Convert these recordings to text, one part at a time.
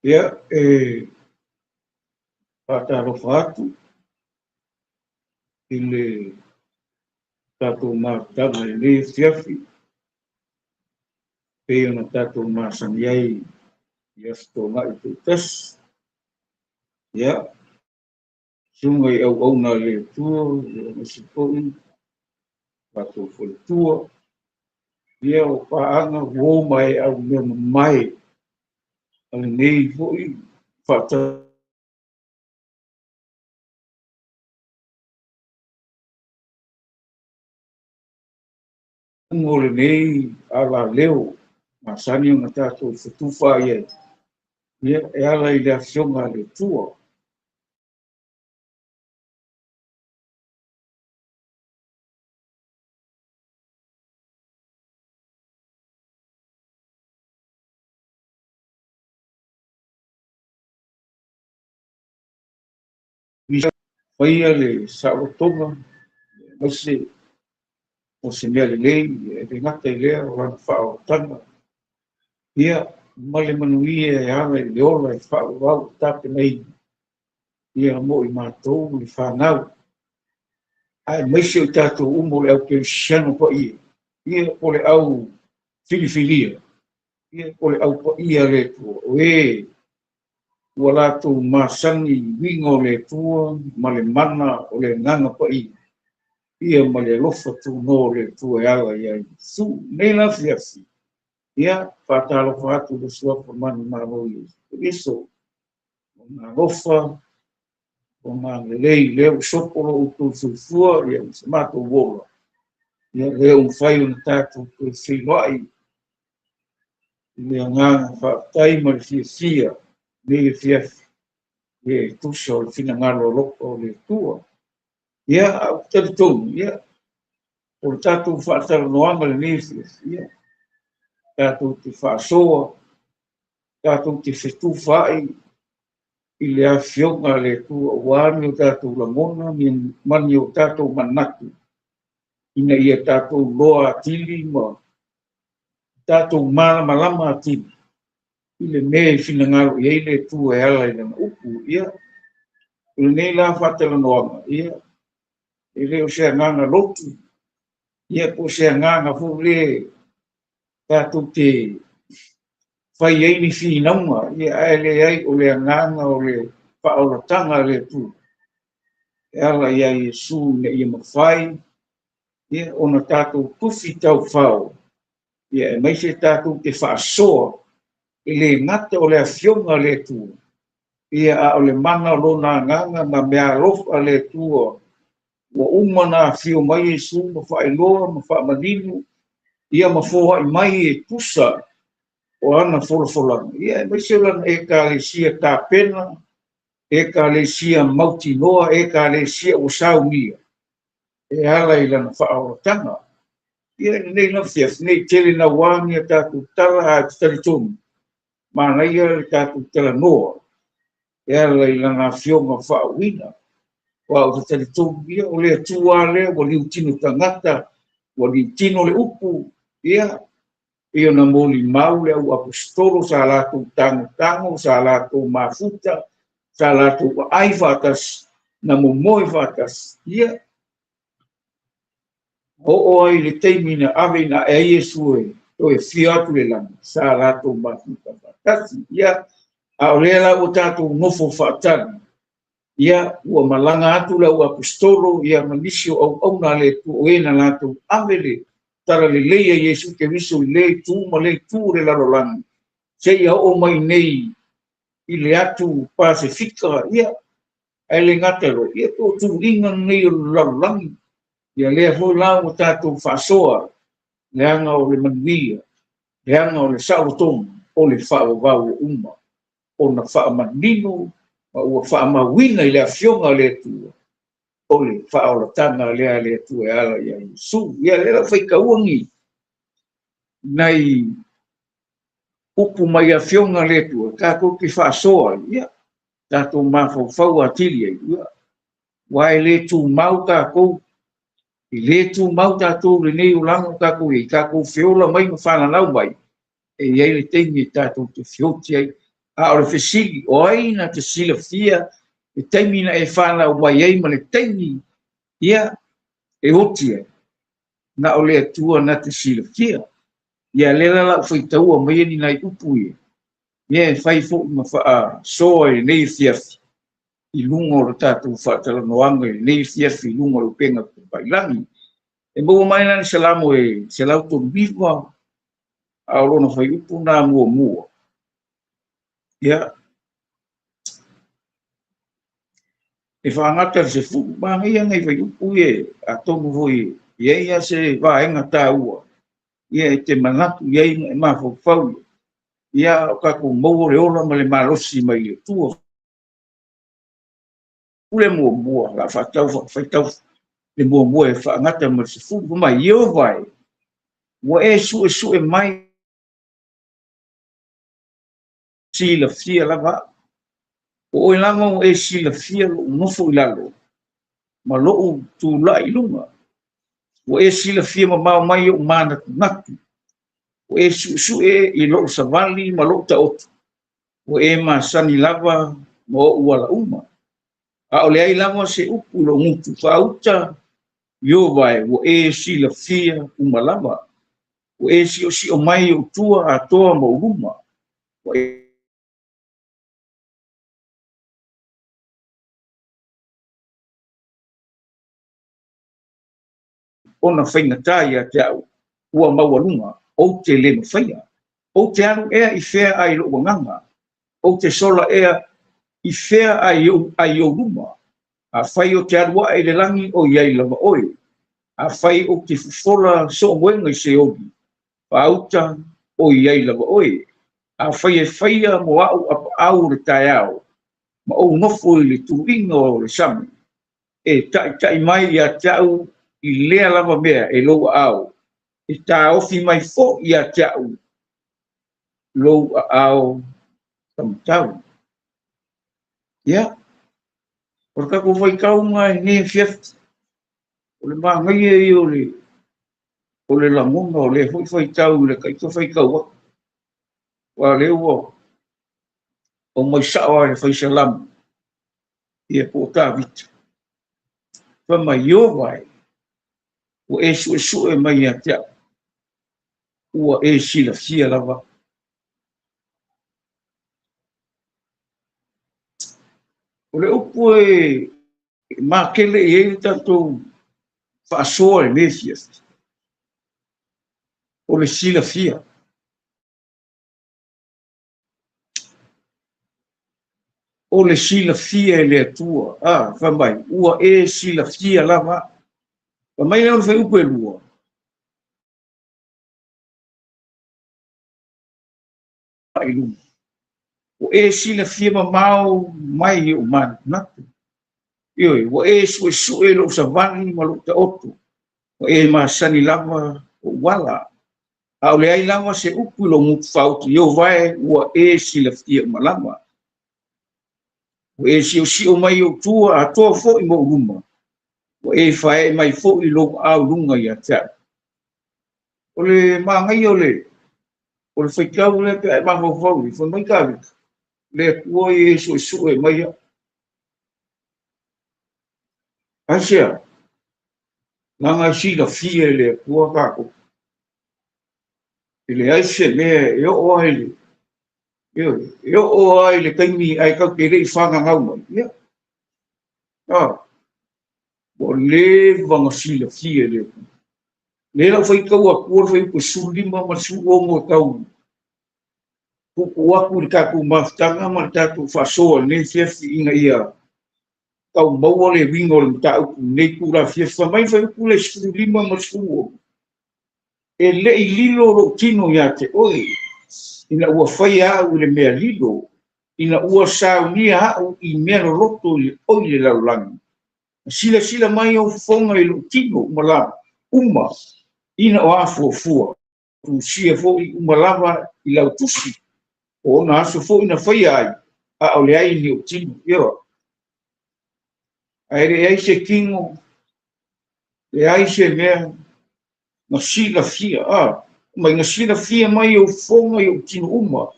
Ia, e faatalofa atu i le tatou mafutaga i lenei afiafi, pei ona tatou masani ai i Aso Toonai taitasi. Ia, susuga i auauna a le Atua, aemaise foi tatou faletua, ia o paaga, uo ma eau mea mamae a lenei foi faatalofa o lenei alaleo masani ona tatou fetufaai ai, ia, e ala i le Afioga a le Atua. Faia le saolotoga, aemaise o se mea lelei, e le gata i lea o lana faaolataga, ia, ma le manuia e ala i le ola e faaauau tapenaina, ia mo i matou le fanau. Aemaise o tatou uma o le au kerisiano paia, ia po le au filifilia, ia po le au paia le Atua, o e ua latou masani i uiga o le Atua ma le mana o le agaga paia, ia ma le alofa tunoa o le Atua e ala ia Iesu. Nei la afiafi, ia, faatalofa atu le suafa manumalo Iesu Keriso, o na alofa, o na lelei, lea ua sopo lo outou soifua, ia ma se matou ola, ia lea ua mafai ona tatou toe feiloai i le agaga faafetai ma le fiafia nei afiafi, ia e tusa o le finagalo alofa o le Atua. Ia, a ou talitonu, ia, o le tatou faatalanoaga lenei afiafi, ia, tatou te faasoa, tatou te fetufaai i le Afioga a le Atua, aua ni o tatou lagona ma ni o tatou manatu, ina ia tatou loa atili ma tatou malamalama atili i le mea i finagalo i ai le Atua e ala i lana upu. Ia, o lenei la faatalanoaga, ia, e le o se agaga lotu, ia po o se agaga foi le tatou te fai ai ni finauga, ia, ae leai o le agaga o le faaolataga a le Atua e ala ia Iesu ina ia mafai, ia, ona tatou tufi taufao, ia, aemaise tatou te faasoa e le gata o le Afioga a le Atua, ia, a o le mana o lona agaga ma mea alofa a le Atua ua uma na afio mai Iesu ma faailoa ma faamanino, ia ma foai mai e tusa o ana folafolaga, ia, aemaise o lana ekalesia tapena, ekalesia mautinoa, ekalesia ua saunia e ala i lana faaolataga. Ia, lenei la afiafi, nei tele nauā ni a tatou tala, ae te talitonu, manaia le tatou talanoa e ala i lana afioga faauuina. Aua ou te talitonu, ia, o le Atua lea ua liutino tagata, ua liutino le upu, ia, pei ona molimau le au aposetolo sa latou tagotago, sa latou mafuta, sa latou aai faatasi, na momoe faatasi, ia, oo ai le taimi na ave ina ae ai Iesu e toe afio atu le lagi, sa latou mafuta faatasi. Ia, a o lea la ua tatou nofo faatali, ia, ua malaga atu le au aposetolo, ia, ma nisi o auauna a le Atua, o e na latou ave le tala lelei a Iesu Keriso i le itu ma le itu o le lalolagi, seia oo mai nei i le atu Pasefika, ia, ae le gata loa, ia, po o tuliga nei o le lalolagi, ia lea foi la ua tatou faasoa, leaga o le manuia, leaga o le saolotoga, o le faavavau o uma, ona faamanino ma ua faamauina i le Afioga a le Atua, o le faaolataga lea a le Atua e ala ia Iesu. Ia, lea lau faitaua ni nai upu mai Afioga a le Atua, tatou te faasoa, ia, tatou mafaufau atili ai, ia, aua e le tumau tatou, e le tumau tatou lenei olaga o tatou i ai, tatou feola mai ma fananau mai, e i ai le taimi e tatou te feoti ai, A o le fesili, o ai na te silafia le taimi na e fanau mai ai ma le taimi ia e oti ai? Na o le Atua na te silafia. Ia lea la lau faitaua mai ni nai upu ia, ia e fai foi ma faasoa i lenei afiafi i luga o le tatou faatalanoaga i lenei afiafi i luga o le upega tafailagi. E maua mai la le Salamo e 139, a o lona fuaiupu na muamua. Ia, e faagata le 10, manaia nai fuaiupu ia, atonu foi e i ai lava se vaega taua, ia e te manatu i ai ma e mafaufau ia, o tatou maua le ola ma le malosi mai le Atua. Pule muamua, la faatau faitau le muamua e faagata ma le 10, fai mai, Ieova e, ua e suesue mai silafia lava au. O oe lava ua e silafia lou nofo i lalo ma lou tulai i luga. Ua e silafia mamao mai ou manatunatu. Ua e suesue i lou savali ma lou taoto. Ua e masani lava ma ou ala uma. A o leai lava se upu i lou gutu faauta, Ieova e, ua e silafia uma lava. Ua e siosio mai ou tua atoa ma ou luma. Ua e ona faigata ia te au, ua maualuga, ou te le mafaia. Ou te alu ea i fea ai lou agaga? Ou te sola ea i fea ai ou luma? Afai ou te alu ae i le lagi, o i ai lava oe. Afai ou te fofola soomoega i Seoli, faauta, o i ai lava oe. Afai e faia mo au apaau o le taeao, ma ou nofo i le tuiga o le sami, e taitai mai ia te au i lea lava mea e lou aao, e taofi mai foi ia te au lou aao taumatau. Ia, o le tatou faitauga i lenei afiafi, o le manaia ia o le lagona o lea foi faitau i le taita faitau atu. Aua o lea ua aumai sao lava e le fai Salamo, ia po o Tavita. Fai mai, Ieova e, ua e suesue mai ia te au, ua e silafia lava. O le upu e makele i ai le tatou faasoa i lenei afiafi, o le silafia. O le silafia e le Atua. Fai mai, ua e silafia lava. Fai mai lea o le fuaiupu e 2. I luma. Ua e silafia mamao mai i ou manatunatu. Ioe, ua e suesue i lou savali ma lou taoto. Ua e masani lava ou ala. A o leai lava se upu i lou gutu faautu, Ieova e, ua e silafia uma lava. Ua e siosio mai ou tua atoa foi ma ou luma. Ua e faeae mai foi lou aao i luga ia te au. O le manaia o le faitau lea pe a e mafaufau i, fai mai Tavita, le Atua ia e suesue mai au. Aisea? Leaga e silafia e le Atua tatou. E leai se mea e oo ai le, e oo ai le taimi ae tatou te le i fananau mai. Ia. Ua leva na silafia e le Atua. Lea lau faitau atua le fuaiupu 15 ma le 16 e tau tuutuu atu i le tatou mafutaga ma le tatou faasoa i lenei afiafi ina ia tau maua le uiga o le mataupu i lenei itula afiafi. Fai mai le fuaiupu le 15 ma le 16, e le i lilo lou tino ia te oe, ina ua faia au i le mea lilo, ina ua saunia au i mea loloto i le oi le lalolagi. Silasila mai ou fofoga i lou tino uma lava, uma, ina o afuafua, tusia foi uma lava i lau tusi, o ona aso foi na faia ai, a o leai ni ou tino. Ioe. Ae leai se tino, leai se mea na silafia, mai na silafia mai ou fofoga i ou tino uma,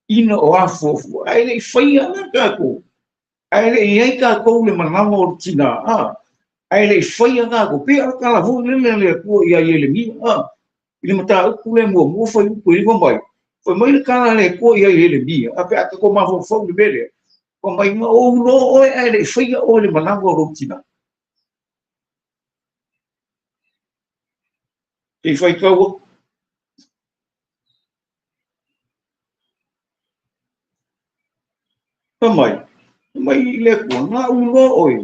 Ina o afuafua, ae le i faia la kākou. Ae le i ai kākou le manawa o le tina, ae le i faia kākou. Pe ala kala foi lele le Atua ia Ieremia, i le mataupu le muamua fai upu e iwa mai. Fai mai le kala le Atua ia Ieremia, a pe a tatou mafaufau le mea lea. Fai mai na ou iloa oe ae le i faia oe le manawa o lou tina. Te i faitau atu. Fai mai, fai mai le Atua, na ou iloa oe,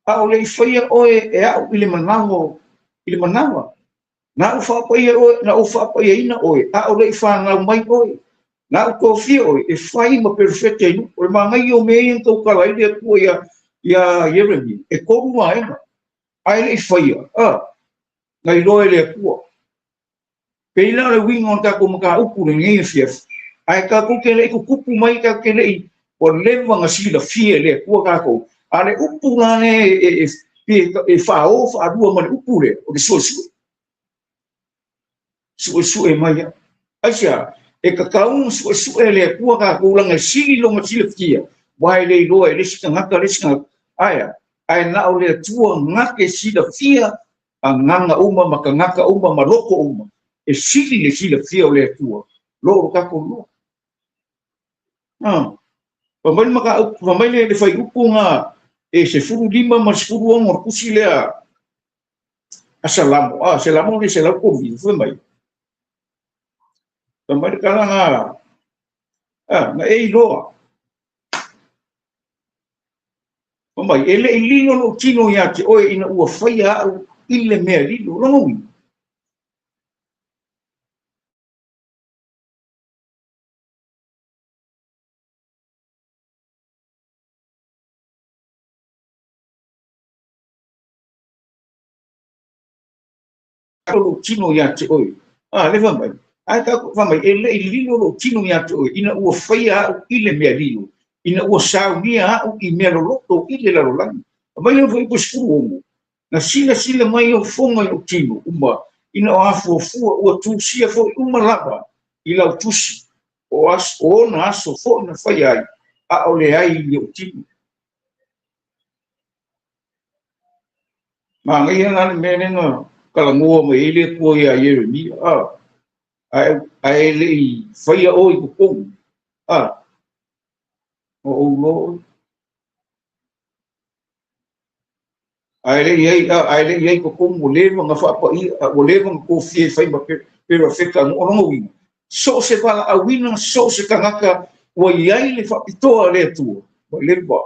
a o le i faia oe e au i le manawa, i le manawa. Na ou faapaia oe, na ou faapaiaina oe, a o le i fanau mai oe. Na ou tofia oe e fai ma perofeta i nuu. O le manaia o mea ia na tautala ai le Atua ia Ieremia, e 3 vaega. Ae le i faia, na iloa e le Atua. Pei la o le uiga o le tatou mataupu lenei afiafi, ae tatou te le i tutupu mai, tatou te le i, ua leva na silafia e le Atua tatou. A le upu la le e faao faalua ma le upu lea, o le suesue. Suesue mai au. Aisea, e tatau ona suesue e le Atua tatou laga e sili lona silafia, ua e le iloa e le isi tagata, le isi tagata. Aea, ae na o le Atua na te silafia agaga uma ma tagata uma ma loto uma. E sili le silafia o le Atua, lo o tatou iloa. Fai mai le mataupu, fai mai le faiupu na e 15 ma le 16 o le tusi lea a Salamo. Salamo le 139, fai mai. Fai mai le tala na e iloa. Fai mai, e le i lilo lou tino ia te oe ina ua faia au i le mea lilo. Lona uiga. Lou tino ia te oe. Le fai mai. Ae tatou fai mai, e le i lilo lou tino ia te oe ina ua faia au i le mea lilo, ina ua saunia au i mea loloto i le lalolagi. Mai le foi 16, na silasila mai o foga i lou tino uma, ina o afuafua ua tusia foi uma lava i lau tusi, o ona aso foi na faia ai, a o le ai i lou tino. Manaia la le mea lea na talanoa mai ai le Atua ia Ieremia, ae le i faia oe i totonu, o ou iloa oe. Ae le i ai totonu, ua leva na faapaia, ua leva na tofia e fai ma perofeta o lona uiga. So o se valaauina, so o se tagata, ua i ai le faapitoa le Atua, ua leva.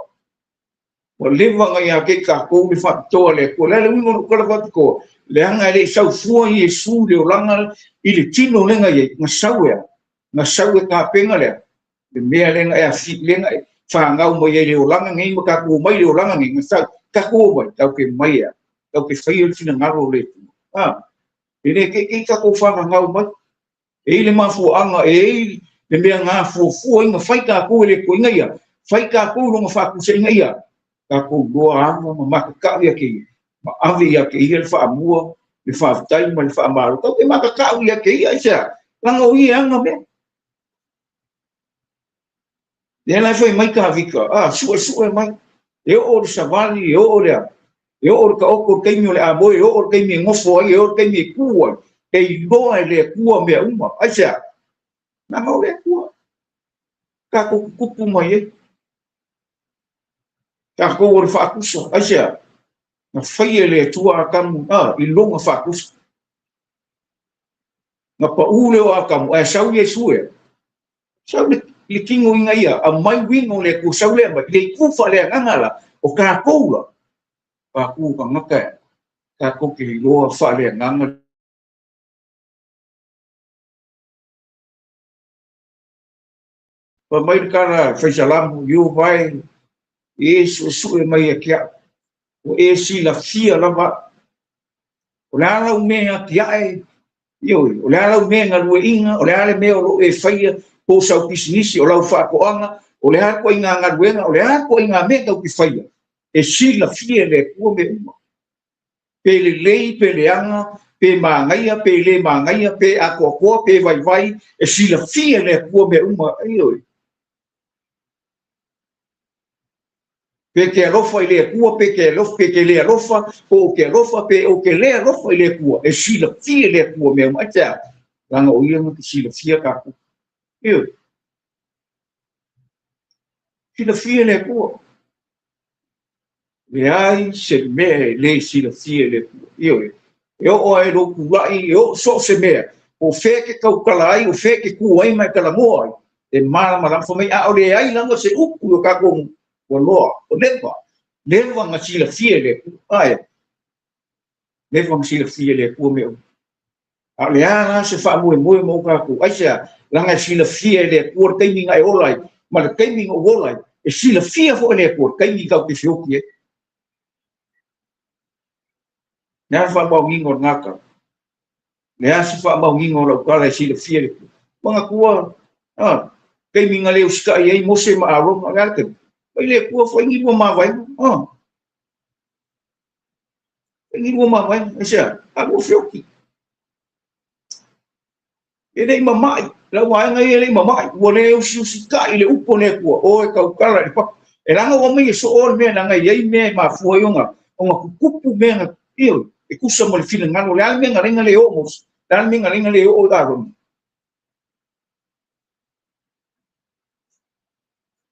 Ua leva na ia te kākou le faapitoa le Atua. Le ale uiga o lou tala faapitoa, leaga e le i saufua Iesu le olaga i le tino lenga iai, na sau ea, na sau e tāpena lea, le mea lenga e afi, lenga e whāngau mai ai le olaga nei ma tātou mai le olaga nei, na sau, tātou mai, tau ke mai ea, tau ke whai o le whina le Atua. E le ke ke tātou whāngau mai, e i le mafuaanga, e i le mea ngā fuafua inga whai tākou e le koe inga ia, whai tākou longa whākusa inga ia, tākou loa anga ma makakau ia ke ia, ma ave ia ke ia le whaamua, le whaaftai ma le whaamaro, tau ke makakau ia ke ia, aisea, langa o ia anga mea. Le lai fai mai ka vika, sue sue mai, e o le savali, e o le, e o le ka oko keimi o le amoe, e o le keimi e ngofo ai, e o le keimi e kua, e iloa e le kua mea uma, aisea, nanga o le kua, tākou kupu mai e, tākou o le whaakusa, aisea, na whai e le tua akamu, i longa whaakusa. Na pa ule o akamu, ae sau ia sue, sau le le kingo inga ia, a mai wingo le ku sau le mai, le kufa le nganga la, o kākou la, kākou ka ngaka e, kākou ke iloa wha le nganga. Pa mai le kara whaisalamu, yo vai, e sue sue mai e kia, o e sila fia lava, o le ala umea kia e, yo, o le ala umea ngā lue inga, o le ala mea o lo e whaia, po sau pisinisi, o lau whaakoanga, o le ako i ngā ngaluenga, o le ako i ngā mea tau ki whaia, e sila fia le kua me uma. Pe le lei, pe le anga, pe māngaia, pe le māngaia, pe akoakoa, pe vaivai, e sila fia le kua me uma, ai oi. Pe ke alofa i le Atua, pe ke alofa, pe ke le alofa, po o ke alofa, pe o ke le alofa i le Atua, e silafia e le Atua mea uma. Aisea? Leaga o ia na te silafia tatou. Ioe. Silafia e le Atua. Leai se mea e le silafia e le Atua. Ioe. E oo lava i lou tulai, e oo so o se mea, po o fea e te tautala ai, o fea e te tu ai ma e talanoa ai, e malamalama. Fai mai, a o leai lava se upu i o tatou ua loa, ua leva, leva na silafia e le Atua. Ae, leva na silafia e le Atua mea uma. A o le a la se faamoemoe mo tatou? Aisea? Leaga e silafia e le Atua le taimi na e ola ai, ma le taimi na ou ola ai, e silafia foi e le Atua le taimi tatou te feoti ai. Le a le faamaoniga o lena tala? Le a se faamaoniga o lau tala e silafia e le Atua? Manatua, a, taimi na le usitai ai Mose ma Arona, o le a le taimi? Fai le Atua, fai ni lua mavaega, a. Fai ni lua mavaega, aisea? A lua feoti. E le i mama'i, lau vaega ia e le i mama'i, ua le usiusitai i le upu a le Atua, o e tautala i le papa. E leaga ua aumai e soo le mea, leaga e i ai mea e mafua ai ona tutupu mea na, ioe, e tusa ma le finagalo. O le a le mea na ala ai ona le oo Mose? O le a le mea na ala ai ona le oo Arona?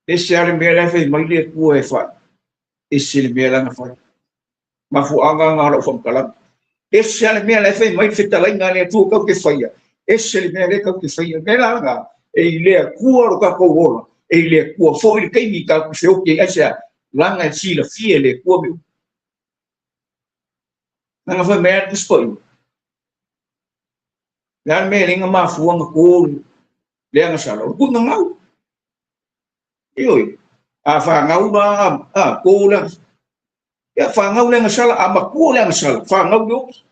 Ese lava le mea la e fai mai le Atua e fai, ese le mea la na fai. Mafuaaga na o lau faamatalaga. Ese lava le mea la e fai mai le fetalaiga a le Atua tatou te faia, ese le mea lea tatou te faia. O le mea la lena, e i le Atua lo tatou ola, e i le Atua foi le taimi tatou te feoti ai. Aisea? Leaga e silafia e le Atua mea uma. Leaga fai mai lava le Tusi Paia, le a le mea e le na mafua ona to le agasala, o le tuuina gau. Ioe, a fanau la, a, to le agasala. Ia, fanau le agasala, a matua le agasala, fanau le oti.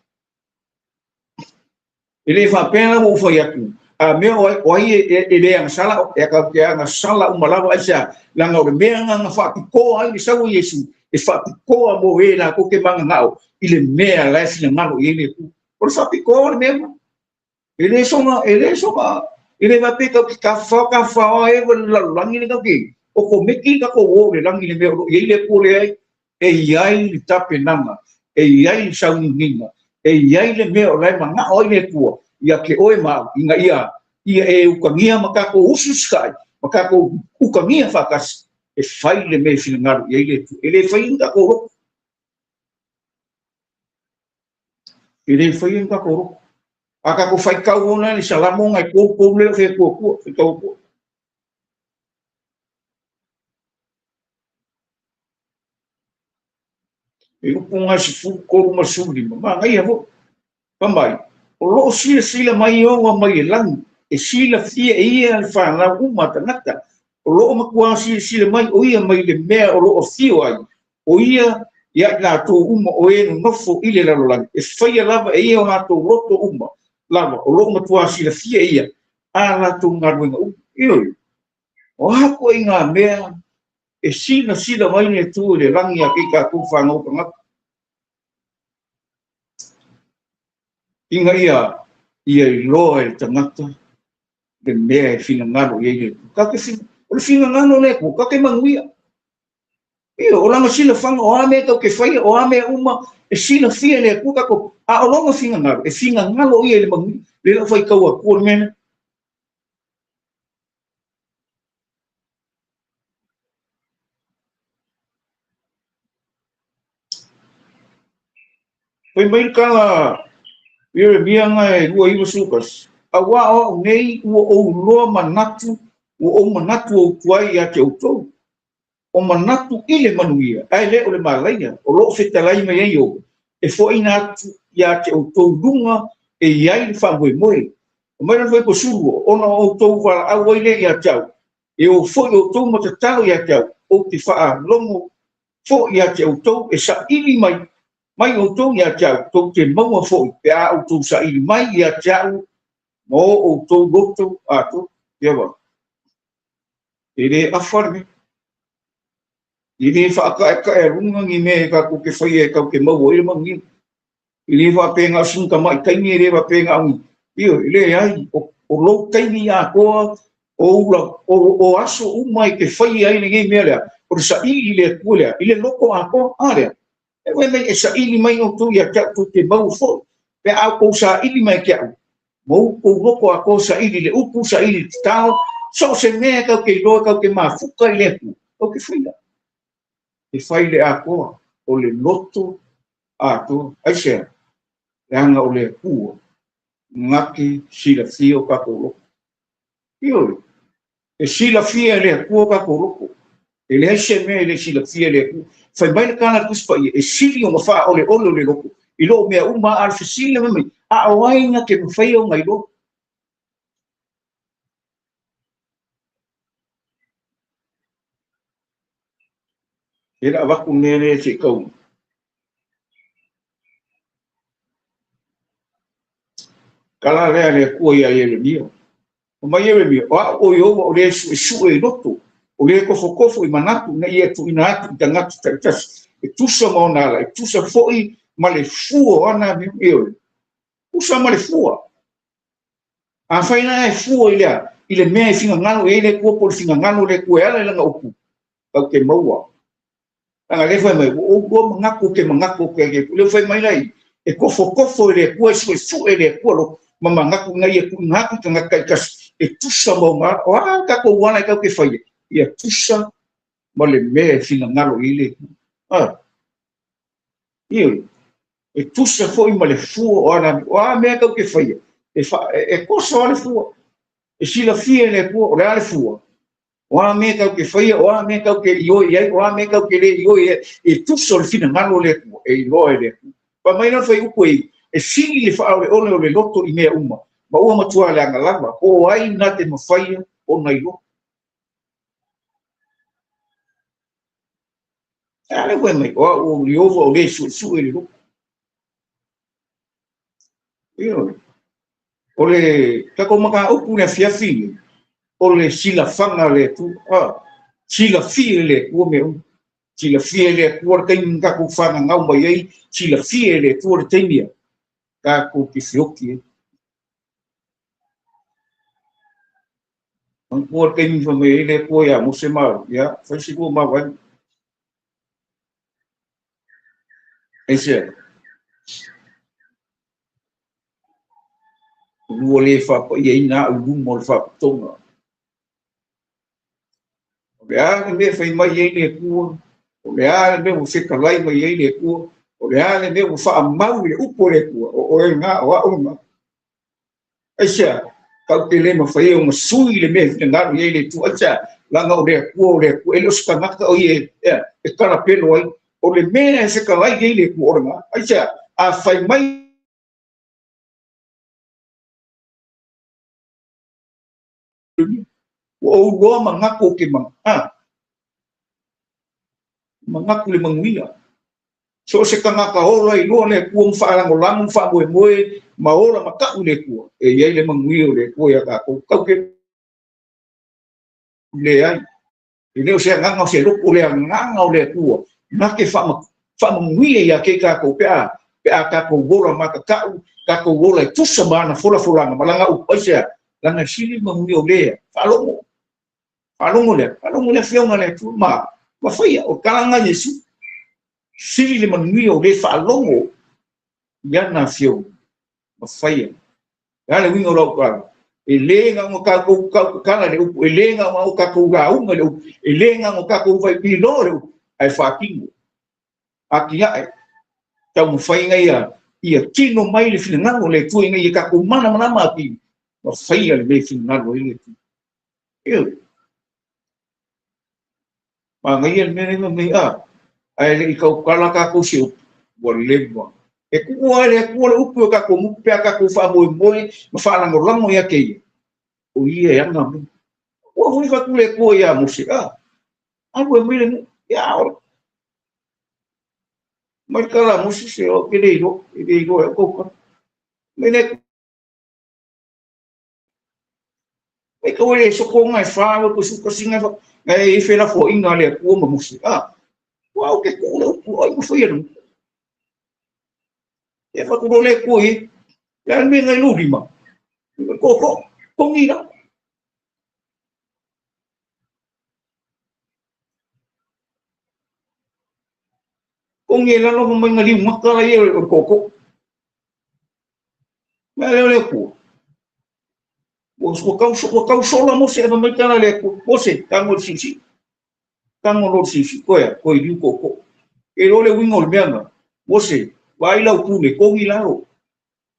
E le faapea la ua ou fai atu, a mea o ai e le agasala, e tatou te agasala uma lava. Aisea? Leaga o le mea na faapitoa ai le sau o Iesu, e faapitoa mo e latou te mananao i le mea la e finagalo i ai le Atua. O le faapitoa o le mea lena. E le soga, e le soga, e le faapea tatou te tafafao, tafafao e le lalolagi le tatou te okomeki tatou o i le lagi i le mea o lo o i ai le Atua. Leai, e i ai le tapenaga, e i ai le sauniuniga, e i ai le mea o la e manao ai le Atua ia te oe ma au, ina ia ia e utagia ma tatou usiusitai, ma tatou utagia faatasi, e fai le mea e finagalo i ai le Atua. E le faia ni tatou loto. E le faia ni tatou loto. A tatou faitau ona le Salamo na e tou lea o fea tua faitau atu. E upu na 13 ma 15, manaia foi. Fai mai, o lo o silasila mai Ieova mai le lagi, e silafia e ia le fanau uma a tagata. O lo o matuā silasila mai o ia mai le mea o lo o afio ai, o ia ia i latou uma o e nonofo i le lalolagi. E faia lava e ia o latou loto uma lava, o lo o matuā silafia e ia a latou galuega uma. Ioe, o a ituaiga mea e silasila mai le Atua i le lagi a kei tatou fanau tagata, ina ia ia iloa e le tagata le mea e finagalo i ai le Atua. Tatou te o le finagalo o le Atua, tatou te manuia. Ioe, o lana silafaga, o a mea tatou te faia, o a mea uma e silafia e le Atua tatou, a o lona finagalo, e finagalo ia i le manuia. Lea la ua faitau atua le mea lea. Fai mai le tala Ieremia na e 29:11, Auā o au nei ua ou iloa manatu, ua ou manatu ou tuai ia te outou, o manatu i le manuia, ae le o le malaia, o lo o fetalai mai ai Ieova, e foaiina atu ia te outou luga e i ai le faamoemoe. Fai mai lona fuaiupu 12, Ona o outou valaau ai lea ia te au, e o foi outou ma tatalo ia te au, ou te faalogo foi ia te outou, e saili mai outou ia te au, tou te maua foi pe a outou saili mai ia te au ma o outou loto atoa. Ia E le afa le mea. E le faataetaealuga ni mea e tatou te faia e tatou te maua ai le manuia. E le faapea na o sina tamai taimi, e le faapea na o ni... Ioe, e leai, o lou taimi atoa O ula o aso uma i ke whai ai lenei mea lea, o le saili i le Atua lea, i le loto atoa a lea. E fai mai e saili mai outou ia te au tou te maua foi, pe a outou saili mai te au, ma outou loto atoa saili i le upu, saili i le tatalo, so o se mea e tatou te iloa e tatou te mafuta i le Atua, tatou te faia. E fai le atoa, o le loto atoa. Aisea? Leaga o le Atua na te silafia o tatou loto. Ioe, e silafia e le Atua o tatou loto. E leai se mea e le silafia e le Atua. Fai mai le tala a le Tusi Paia, e sili ona faaoleole o le loto i loo mea uma, a o le fesili le mai, a o ai na te mafai ona iloa? E le avatu mea lea se i tau. Tala lea le Atua ia Ieremia. O mai Ieremia, o au o Ieova o le suesue i loto, o le tofotofo i manatu ina ia tuuina atu i tagata taitasi, e tusa ma ona ala, e tusa foi ma le fua o ana amio. Ioe, tusa ma le fua. Afai la e fua i le, i le mea e finagalo i ai le Atua po o le finagalo o le Atua e ala i lana upu, tatou te maua. Leaga lea fai mai, ua ou iloa manatu ou te manatu atu i le Atua. Lea fai mai lai, e tofotofo i le Atua, e suesue i le Atua loto, ma manatu ina ia tuuina atu i tagata taitasi, e tusa ma ona ala. O a le tatou ala e tatou te faia, ia tusa ma le mea e finagalo i ai le Atua. Ah, ioe, e tusa foi ma le fua o ana, o a mea tatou te faia, e toso lava le fua. E silafia e le Atua, o le a le fua? O a mea tatou te faia, o a mea tatou te ioe i ai, o a mea tatou te le ioe i ai, e tusa o le finagalo o le Atua, e iloa e le Atua. Fai mai la le fuaiupu e, e sili le faaoleole o le loto i mea uma, ma ua matua leaga lava, po o ai na te mafaia ona iloa. A lea fai mai, o au o Ieova o le suesue i le loto. Ioe. O le tatou mataupu i le afiafi nei, o le silafaga a le Atua. Ah, silafia e le Atua mea uma. Silafia e le Atua le taimi na tatou fananau mai ai, silafia e le Atua le taimi a tatou te feoti ai. Manatua le taimi fai mai ai le Atua ia Mose ma Arona, ia, fai se lua mavaega. Aisea? Lua le faapaiaina au i luma o le faapitoga. O le a le mea fai mai ai le Atua, o le a le mea ua fetalai mai ai le Atua, o le a le mea ua faamau i le upu a le Atua, o oe lena, o au lena. Aisea? Tatou te le mafai ona sui le mea e finagalo i ai le Atua. Aisea? Leaga o le Atua o le Atua, e le o se tagata o ia e talapelo ai. O le mea e fetalai i ai le Atua o lena. Aisea? A fai mai ua ou iloa manatu ou te manatu le manuia. So o se tagata ola i loa le Atua ma faalagolago ma faamoemoe ma ola ma tau i le Atua, e i ai le manuia o le Atua ia tatou. Tatou te leai. E le o se agaga o se loto, o le agaga o le Atua na te faamanuia ia te i tatou pe a tatou ola matatau, tatou ola e tusa ma ana folafolaga ma lana upu. Aisea? Lana e sili le manuia o lea. Faalogo. Faalogo lea. Faalogo le afioga a le Atua ma faia. O tala na Iesu. Sili le manuia o le faalogo i ana afioga ma faia. Le a le uiga o lau tala? E le na ona tatou tautatala le upu, e le na ona tatou lauga le upu, e le na ona tatou vaipilo le upu, ae faatino. Atiae, taumafai ina ia tino mai le finagalo o le Atua ina ia tatou malamalama atili, ma faia le mea e finagalo ai le Atua. Ioe. Manaia le mea lea fai mai, a, ae le i tautala tatou se upu, ua leva. E tuua ai le Atua le upu i o tatou motu pe a tatou faamoemoe ma faalagolago ia te ia. O ia e ana mea. Ua foi fatu le Atua ia Mose, a, alu e mai le nuu, ia oe. Mai le tala a Mose, se o ke le iloa, e le iloa e au tautala. Mai le Atua. Mai kau e le soko nga e whā, ua ko suka singa nga e ife la fo inga le Atua ma Mose. A, ua au ke ku le upu, ai ma whai anu. E whakuro le Atua i, le anu me ngai lū lima. Ko, ko, kongi la. Kogi e lalo ma mai liu maka la ia o le koko. Ma le le ku. Ua kau sola mo se mai tala le ku. Mo se tango sisi. Tango lo sisi ko ya ko liu koko. E lo le wingo le mea mo se vai lau pule kogi lalo.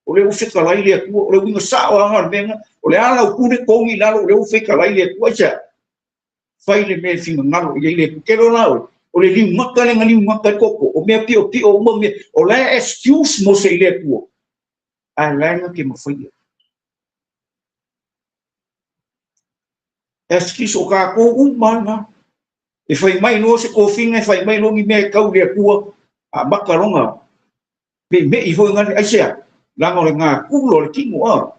O le ufeka lai le ku o le wingo sa o anga le mea o le ala pule kogi lalo o le ufeka lai le ku aisa. Fai le mea finga ngalo ia le ku ke lo lao. O le liu maka le liu maka koko o mea pio pio o mea o le excuse mo se ile ku. A laga ke mafaia. Excuse o ka ko umana. E fai mai no se kofinga e fai mai no ni mea kau le kua a maka longa. Me i foi ngani aisea. Langa o le ngā kulo le kingo a.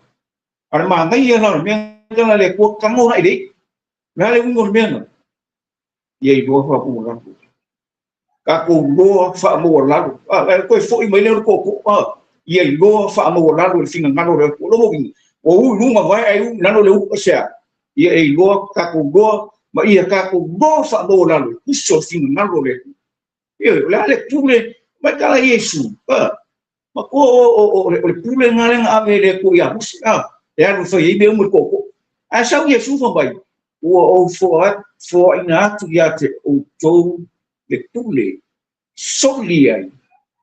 A le mangai ana le mea kana le kua kango na ile. La le ungo le mea na. Ia i loa fa ku la. Ka ko loa fa mo lalo. A le koe foi mai le koko a. Ia i loa fa mo lalo le finga ngalo le ko lomo ni. O u lunga vai ai u nalo le u aisea. Ia i loa ka ko loa ma ia ka ko loa fa mo lalo. Kuso finga ngalo le. Ia le le pule mai kala Yesu. A ma ko o le pule ngale ave le ko ia musi a. E alu fai i me umu koko. A sau Yesu fa mai. Ua o foa ina atu ia te outou le pule soli ai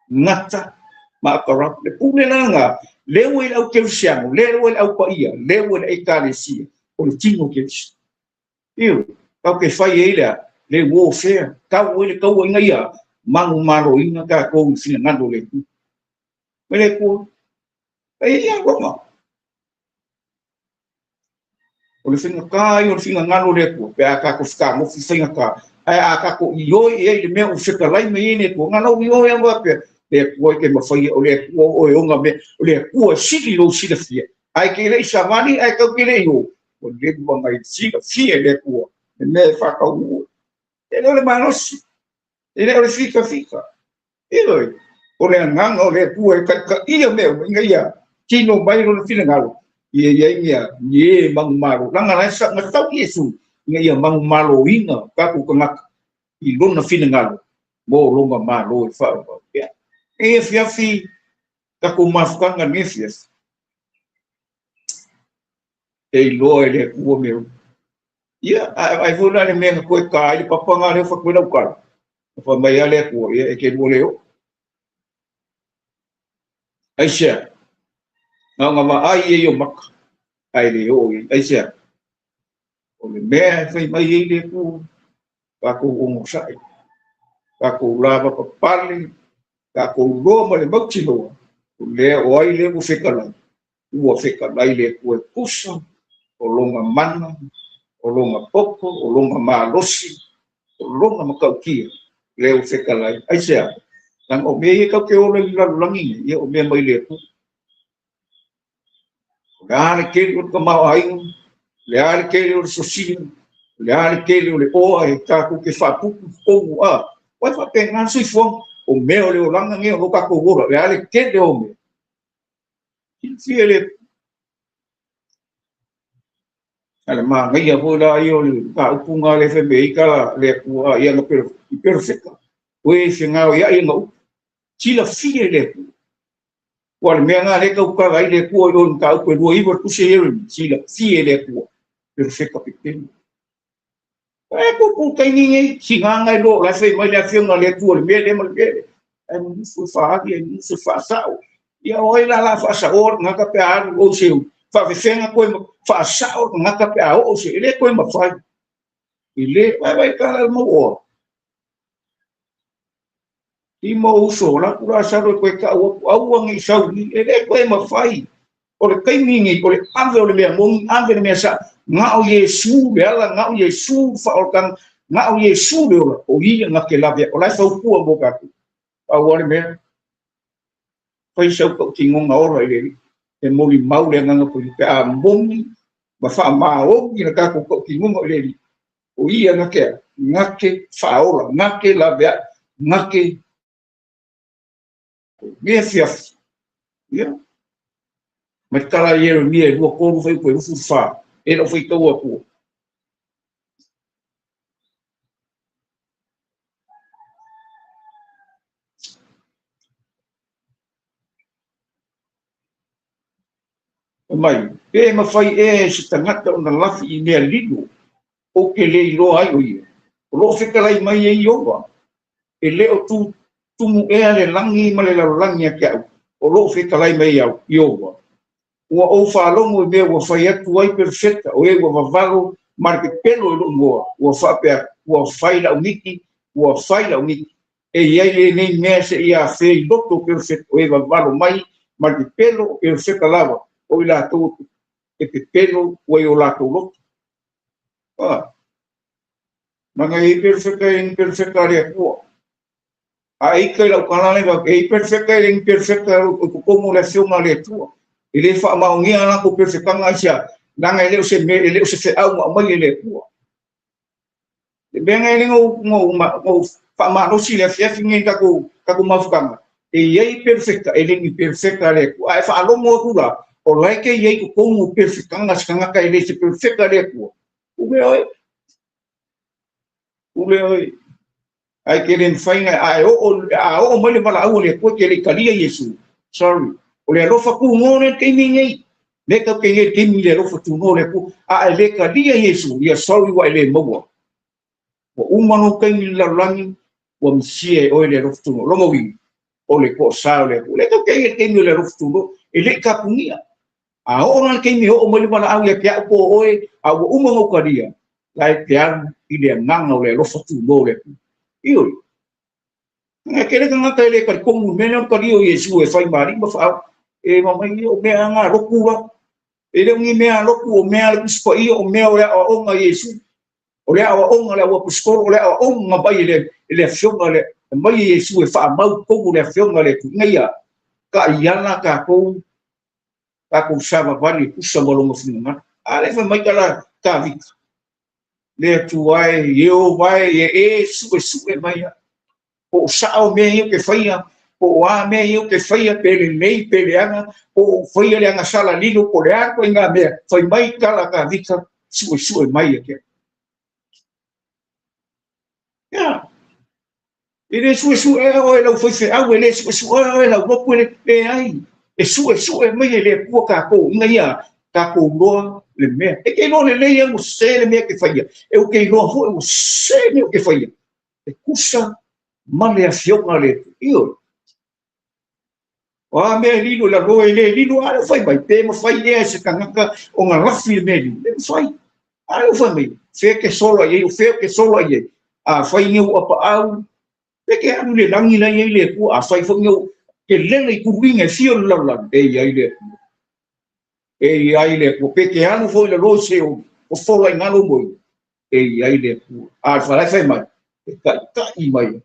ngata ma akara le pule langa lewe le au keusiano lewe le au paia lewe le ekalesia o le tino keusi iu kau ke fai e lea le warfare kau le kau inga ia mangu malo inga ka kou fina ngando le ku mele ku e ia roma o le finga kai o le finga ngalo le ku pe a ka ko fika mo finga ka ai a ka ko ioi e le mea o fika lai me ine ku ngalo ioi a pe le ku ke mafai o le ku o e onga me o le ku sili lo sila fia ai ke le isavani ai ka ke le yo o le ku ngai sila fia le ku le me fa ka u e le manosi e le fika fika e le o le nganga o le ku e ka ia me ngai ia tino mai lo fina ngalo ia ia ia ye mangumalo langa la sa ngatau Yesu ia ia mangumalo inga ka ku kanga i lona fina ngalo mo longa malo e fa ya e fia fi ka ku mafkanga ne fia e lo e le ku me ia ai vo la le me ko ka i papanga le fa ku la ka fa mai ale ku ia e ke mo le o ai sia nga ma ai e yo maka ai le o ai sia o le mea fai mai e le ku ka ko o sai ka ko lava papale ka ko lo ma le mauti lo o le o ai le ku feka ua feka lai le ku e pusa o longa mana o longa poko o longa malosi o longa makaukia le o feka lai ai sia nang o mea e kau ke o le lalulangi ia o mea mai le ku le ale keli o ka mau ai le ale keli o le sosia le ale keli o le oa e tākou ke whaapuku kongu a wai whape ngā suifuang o mea o le olanga ngea o kako ora le ale keli o mea fia le ale ma ngai a la i o le ka upunga le wheme i kala le kua ia nga pero i perfecta oe se ngā ia ia nga upu tila fia le ku Ua le mea ngā le kau kala i le kua i o ka upu e lua iwa kuse e tila fia le kua perfecta pepenu e kupu taini nei si ngā ngai lo la fei mai le afionga le kua le mea le ma le mea e mufu whaagi e mufu whaasao ia oi la la whaasao ngā ka pea aru o seu whawhewhenga koe whaasao ngā ka pea o seu le koe mawhai i le vai vai kala mau oa i mau uso la kura saro koe ka au angi sau ni e le koe mawhai o le kaimingi o le ave o le mea mongi ave le mea sa ngā o Yesu le ala ngā o Yesu whaolkang ngā o Yesu le ola o ia ngā ke lawea o lai whaukua mō kāku au ale mea whai sau kau ki ngonga ora i le e moli mau le nganga po pe a mongi ma wha maongi na kāku kau ki ngonga o le o ia ngā ke ngā ke whaola ngā ke lawea ngā ke mea fiafi ia mai tala Ieremia e lua kolu fai koe ufu wha e lau fai taua kua Mai, pe mafai ea e se tagata ona lafi i mea lilo, ou te le iloa ai o ia. O loo fetalai mai e Ieova, e le o tumu ea le lagi ma le lalolagi ia te au, o loo fetalai mai au, Ieova. Ua ou faalogo i mea ua fai atu ai perofeta, o e ua vavalo ma le pepelo i lou igoa, ua faapea atu, ua fai lau miti, ua fai lau miti. E i ai lenei mea seia afea i loto o perofeta, o e vavalo mai ma le pepelo o perofeta lava, o i latou e pepelo ua i o latou loto. Mana e i perofeta e ni perofeta a le Atua. A e ita i lau tala le e i perofeta e ni perofeta o totonu o le afioga a le Atua. E le faamaonia latou perofetaga aisea, leaga e le o se mea, e le o se feau na aumai e le Atua. Le mea lena e le na ou faamalosi le afiafi nei tatou mafutaga, e i ai perofeta, e le ni perofeta a le Atua. A e faalogo atu la, o la e te i ai totonu o perofetaga se tagata e le se perofeta a le Atua, pule oe. Pule oe. Ae te le mafai na, a oo mai le valaau a le Atua te le i talia Iesu. Sorry. O le alofa tunoa le taimi nei. Le tau te i taimi le alofa tunoa le Atua. A e le talia Iesu, ia sorry ua e le maua. Ua uma lou taimi i le lalolagi, ua misia e oe le alofa tunoa. Lona uiga, o le toasa o le Atua. Le tau te i le taimi o le alofa tunoa, e le i tapunia. A oo la le taimi e oo mai le valaau ia te au po o oe, a ua uma ona ou talia, la e te alu i le agaga o le alofa tunoa o le Atua. Ioe. Ngai tele tagata e le talitonu i mea lea o le talia o Iesu e fai ma alii ma faaoo. E mamai o mea nga lotu la. E le o ni mea lotu o mea le Tusi Paia o mea o le aoaoga a Iesu. O le aoaoga a le auaposeitolo, o le aoaoga mai e le afioga le mai e Iesu e faamau tonu le afioga a le Atua. Ina ia taiala tatou tatou savavali e tusa ma lona finagalo. A le fai mai tala Tavita, le Atua e, Ieova e, e suesue mai au. Po o sao mea ia ou te faia, po o a mea ia ou te faia, pe lelei, pe leaga, po o faia le agasala lilo, po o le a ituaiga mea, fai mai tala Tavita, suesue mai ia te au. Ia, e le suesue oe lau faifeau, e le suesue oe lau lotu, e le leai. E suesue mai e le Atua tatou, ina ia tatou iloa le mea. E te iloa lelei au ua sese le mea e te faia. E ou te iloa foi ua sese le mea ou te faia. E tusa ma le afioga a le Atua. Ioe. O a mea e lilo i lalo e le lilo, a le fai mai, pe mafai ea e se tagata ona lafi le mea lilo. Le mafai. A le fai mai, fea ke sola i ai, o fea ke sola i ai. A fai ni ou apaau, pe ke alu le lagi la i ai le Atua. A fai foi ni ou ke lele i tuluiga e fia o le lalolagi, e i ai le Atua. E i ai le Atua. Pe ke alu foi i lalo i se o fola i ngalo moi, e i ai le Atua. A le whalai fai mai, e taʻitaʻi mai.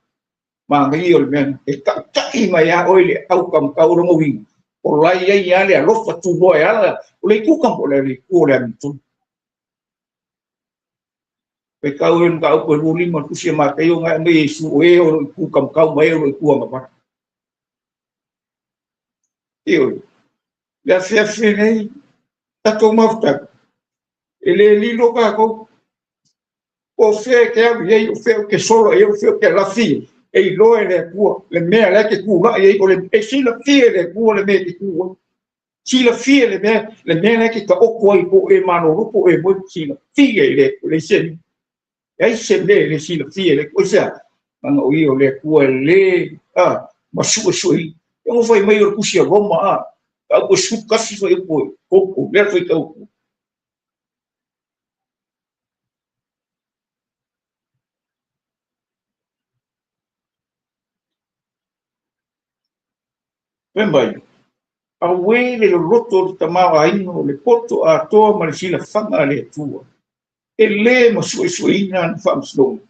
Manaia o le mea, e taʻitaʻi mai a oe le au kamakau o lona uiga, o la e i ai lava le alofa tunoa e ala, o le itu kama, o le itu o le amiotonu. Faitau e mataupu e 25 le tusi a Mataio na e aumai e Iesu o e o lo o i tu kamakau ma e o lo o i tu agavale. Ioe, le afiafi nei, tatou mafutaga, e le lilo tatou, po o fea e te alu i ai, o fea ou te sola i ai, o fea ou te lafi i ai, e iloa e le Atua le mea la e te tulai ai, o le, e silafia e le Atua le mea e te tu ai. Silafia le mea la e te taoto ai, po o e malolo, po o e moe, silafia e le Atua, le se, ai se mea e le silafia e le Atua. Aisea? Leaga o ia o le Atua e le ma suesue. E ono fai mai o le tusi a Roma a, tau e 11 fai upu e, o lea fai tau. Fai mai, auē le loloto o le tamaoaiga o le poto atoa ma le silafaga a le Atua. E le masuesueina ana faamasinoga.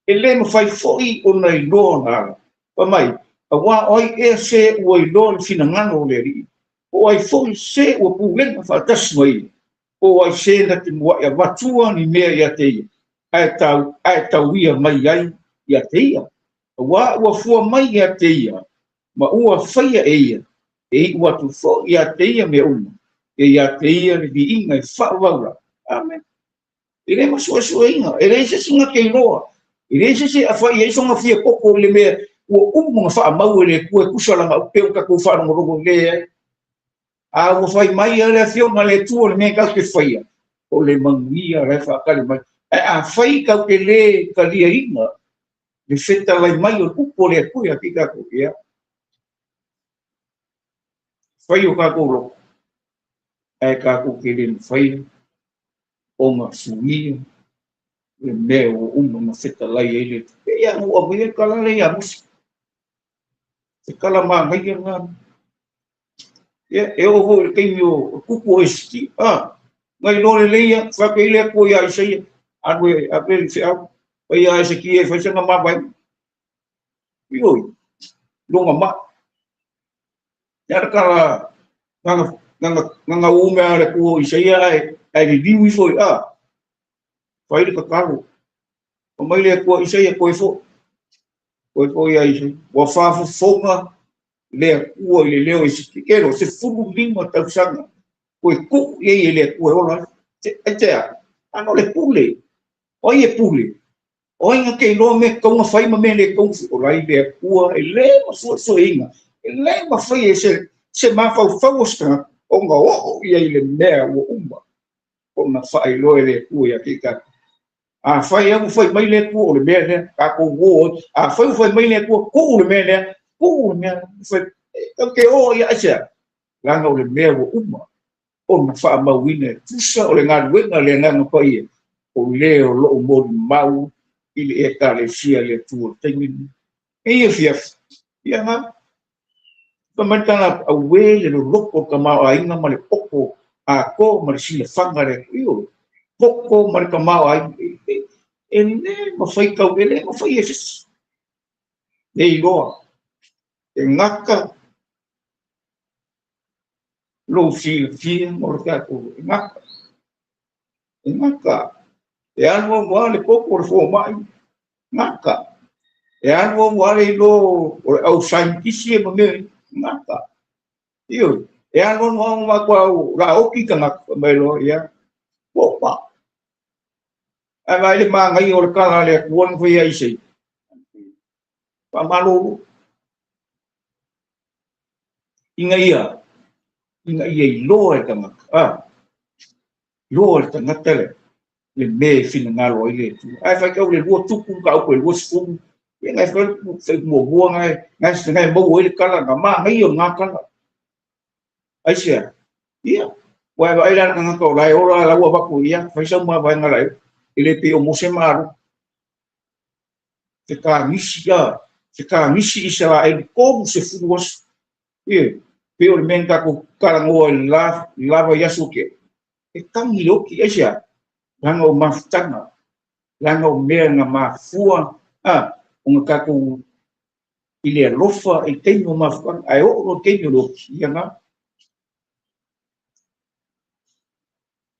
E le mafai foi ona iloa ona ala. Fai mai, auā o ai ea se ua iloa le finagalo o le Alii, po o ai foi se ua pulega faatasi ma ia, po o ai se na te mua'i avatua ni mea ia te ia, ae tauia mai ai ia te ia. Auā ua fua mai ia te ia, ma ua faia e ia, e iu atu foi ia te ia mea uma, e ia te ia le viiga e faavavau lava. Amen. E le masuesueina, e leai se isi na te iloa, e leai se isi e afai i ai sona fia koko i le mea ua uma ona faamau e le Atua e tusa lana upu, pe o tatou faalogologo i le ai. A ua fai mai le afioga le Atua le mea kau te faia, o le manuia la e faatali mai. Ae afai kau te le taliaina le fetalai mai o le upu o le Atua ia te tatou, ia fai o tatou loto, ae tatou te le mafai ona suia le mea ua uma na fetalai ai le Atua. Ia ua aumai le tala lea ia Mose. Se tala manaia lena. Ia, e oo foi i le taimi o tupu o Esiti, nai loa lelei ia, faapea i le Atua ia Isaia, alu e ave le feau, fai ia Esekia e fai sana mavaega. Ioi, longa mai. Ia le tala, nana ume a le Atua o Isaia ae liliu ifo i fai le tatalo. O mai le Atua Isaia, koe foi. Koe foi ia Isaia. Ua faafofoga le Atua i le leo Esiti. Kelo, 15 tausaga. Koe tuu i ai e le Atua e ola. Ai te a? Ano le pule. O ai e pule. O ai nga te iloa me kaunga fai ma me le kaunga. O lai le Atua e le masuesueina. E le mafai e se mafaufau o se tagata ona oo ia i le mea ua uma ona faailoa e le Atua ia te tatou. Afai au fai mai le Atua o le mea lea, tatou o. Afai fai mai le Atua, tuu le mea lea, tuu le mea. Fai, e te o ia aisea. Leaga o le mea ua uma ona faamauina e tusa o le galuega le Agaga Paia, o le o loo molimau i le Ekalesia le Atua o le taimi lenei. E ia fiafi, ia nga. Pamatala aue le loloto o tamaoaiga ma le poto atoa ma le silafaga le Atua. Ioe, poto ma le tamaoaiga. E le mafai tau, e le mafai e se isi. Le iloa. E gata lou silafia mo le tatou, e gata. E gata. E alu au lava le toto o le fomai, gata. E alu au lava le iloa o le au scientist ma mea, gata. Ioe, e alu alu lava ma matua la oki tagata mai loa, ia, ua uma. Ae vaai le manaia o le tala a le Atua na fai ai sei. Faamalolo. Ina ia iloa e tagata. Iloa e tagata le mea e finagalo ai le Atua. Ae fai tau le lua tupu ka au le 20. Ia ngai fai fai muamua ngai ngai maua ai le tala na manaia o ngā tala. Ai sea. Ia, ua vaai la tagata o lae ola la ua vaku ia, fai sau mavaega lae. E le pei o Mose ma Aro. Se kagisi Isaraelu 30 aso. Ia, pei o le mea na tatou talanoa i le lava i aso ke. E tangi le oki, ai sea. Leaga o mafutaga, leaga o mea na mafua, o na tatou i le alofa i taimi o mafutaga, ae oo loa taimi o le oki, ia na.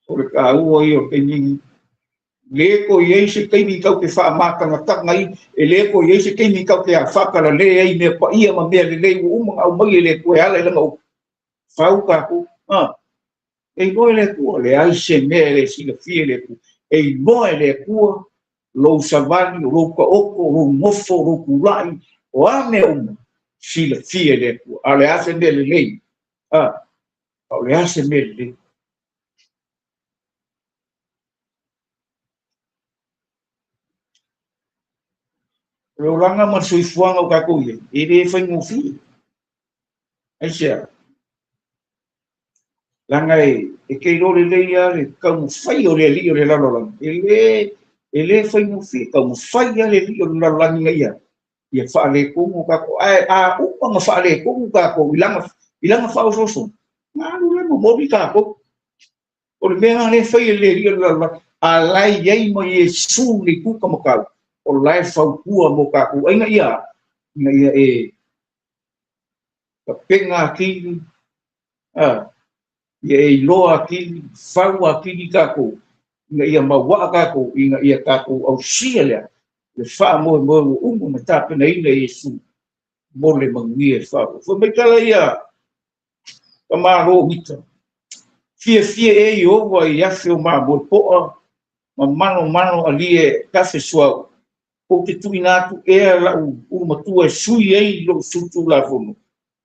O le taua ia o taimi le ko iai se taimi kau te whaamatangataga ai, e le ko iai se taimi kau te whakalalē ai mea paia ma mea lelei ua uma ngau mai e le Atua e ala i lana upu. Fau tatou. E iloa e le Atua, leai se mea e le silafia e le Atua. E iloa e le Atua lou savali, o lou taoto, o lou nofo, o lou tulai, o a mea uma, silafia e le Atua. A o le a se mea lelei? A o le a se mea lelei? O le olaga ma le soifuaga o tatou i ai, e le faigofie. Ai sea. Leaga e te iloa lelei lava le taumafai o le alii o le lalolagi. E le faigofie, taumafai lava le alii o le lalolagi ina ia faaletonu tatou. Ae a uma na faaletonu tatou i lana faaosoosoga, na alu la momoli tatou. O le mea lea e fai e le alii o le lalolagi, a la e i ai ma Iesu le itu tamatau, o la e fautua mo tatou. Ai ina ia e tapena atili, ia e iloa atili, fau atili tatou, ina ia mauaa tatou, ina ia tatou ausia lea, le faamoemoe ua uma na tapenaina e Iesu mo le manuia e faaoo. Fai mai tala ia tamalo mita. Fiafia e Ieova i afe o mamoe poa, ma manomano ali e tafe suau. Ou te tuuina atu ea lau ulu matua e sui ai lou sutulafono.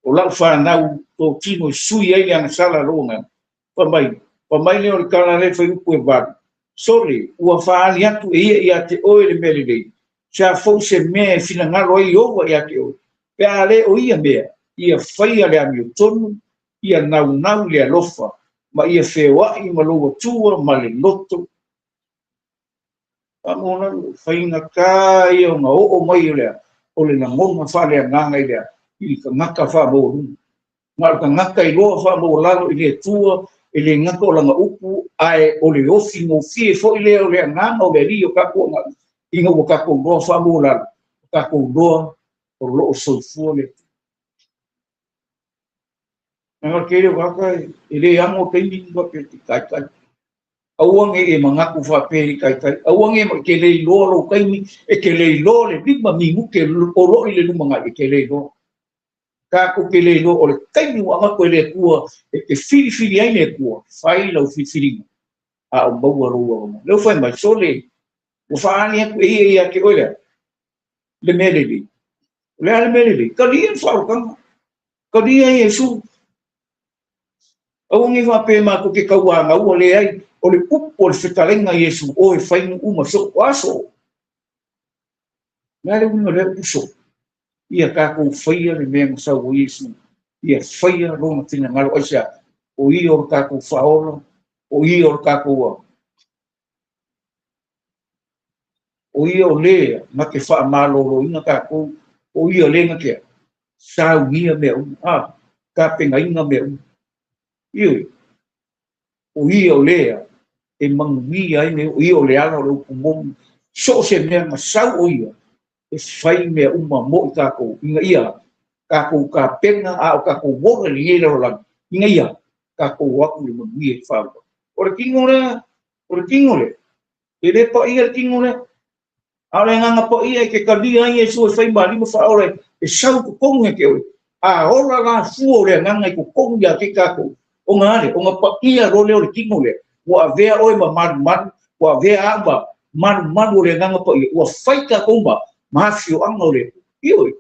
O lau fanau totino e sui ai le agasala a lou agaga. Fai mai, fai mai lea o le tala lea fai upu e valu, Sole, ua faaali atu e ia ia te oe le mea lelei, se a foi se mea e finagalo ai Ieova ia te oe, pe a le o ia mea, ia faia le amiotonu, ia naunau i le alofa, ma ia feoai ma lou Atua ma le loto. Faamaualalo, faigata ia ona oo mai o le, o le lagona faaleagaga i le, i le tagata faamaualuga. Na o le tagata iloa faamaualalo i le Atua, e le gata o lana upu, ae o le ofi gofie foi lea o le agaga o le Alii o tatou agaga, ina ua tatou iloa faamaualalo, tatou iloa o lo o soifua le Atua. Leaga o le tele o tagata e le ano taimi ni faapea e taitai. Aua ne i e manatu faapea i taitai. Aua ne i e te le iloa lou taimi, e te le iloa le 5 minute o lo o i le lumanai, e te le iloa. Tatou te le iloa o le taimi ua avatu e le Atua e te filifili ai le Atua, fai lau filifiliga, a o maua lou avanoa. Lea ua fai mai, sole, ua faaali atu e ia ia te oe lea, le mea lelei. O le a le mea lelei? Talia le faaolataga. Talia Iesu. Aua ne i faapea matou te tauanau, leai, o le upu o le fetalaiga a Iesu, o e fai nuu ma soo, o a soo? O le a le uiga o lea upu soo? Ia tatou faia le mea na sau ai Iesu, ia faia lona finagalo, aisea? O ia o le tatou faaola, o ia o le tatou o ia o le na te faamaloloina tatou, o ia le na te saunia mea uma, a, tapenaina mea uma. Ioe, o ia o le e manuia ai mea, o ia o le ala o le upu moni, so o se mea na sau o ia, e fai mea uma mo i tatou, ina ia tatou tapena a o tatou ola i lenei lalolagi, ina ia tatou o atu i le manuia i le faavavau. O le tino lea, o le tino lea, e le paia le tino lea. A o le agaga paia e te talia ai Iesu e fai ma alii ma faaola e sau i totonu ia te oe, a ola la fua o le agaga i totonu ia te tatou, ona a lea, ona paia loa lea o le tino lea, ua avea oe ma malumalu, ua avea au ma malumalu o le agaga paia, ua fai tatou ma afioaga o le Atua. Ioe,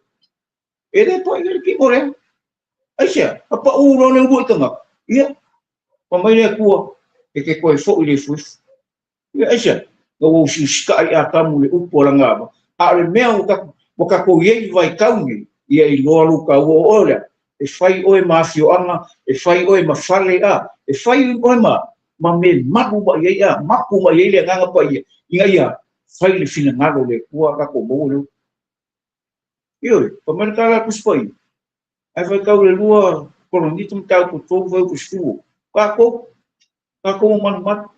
e le paia le tino lea. Aisea? A pau loa le uluai tagata, ia, fai mai le Atua, e te toe foi i le efuefu. Ia, aisea? Na ua usiusita'i Atamu i le upu a lana ava, a o le mea ua tatou i ai i le vaitau nei, ia iloa lou taua o oe o le a? E fai oe ma afioaga, e fai oe ma fale, a, e fai oe ma, ma mea malu mai ai, a, mapu mai ai le Agaga Paia, ina ia fai le finagalo o le Atua a tatou maua le ola. Ioe, fai mai le tala a le Tusi Paia, ae faitau i le 2 Koronito mataupu 3 fuaiupu 10, tatou, tatou ua malumalu,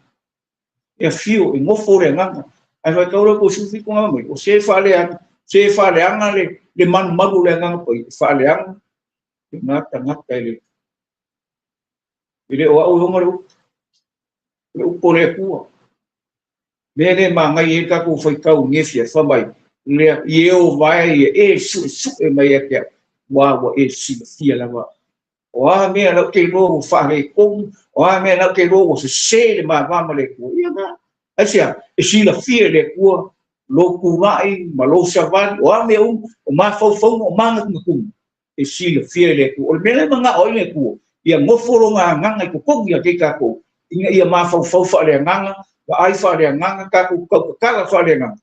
e afio, e nofo le agaga. Ae faitau loa tou 17 na mai, o se faaleaga, se faaleaga le, le malumalu o le agaga paia, e faaleaga lena tagata e le E le o au e ona le upu, o le upu o le Atua. Mea le magai ai tatou faitau i nefia, fai mai, lea, Ieova e ia e suesue mai ia te au, ua ua e silafia lava. O a mea lau te iloa ua faaletonu, o a mea lau te iloa ua sese le ma va ma le Atua. Ia na, aisea, e silafia e le Atua lou tulai ma lou savali, o a mea uma, o mafaufauga, o manatunatuga, e silafia e le Atua. O le mea lea e manao ai le Atua, ia nofo lona agaga i totonu ia te i tatou, ina ia mafaufau faaleagaga, vaai faaleagaga, tatou tautatala faaleagaga,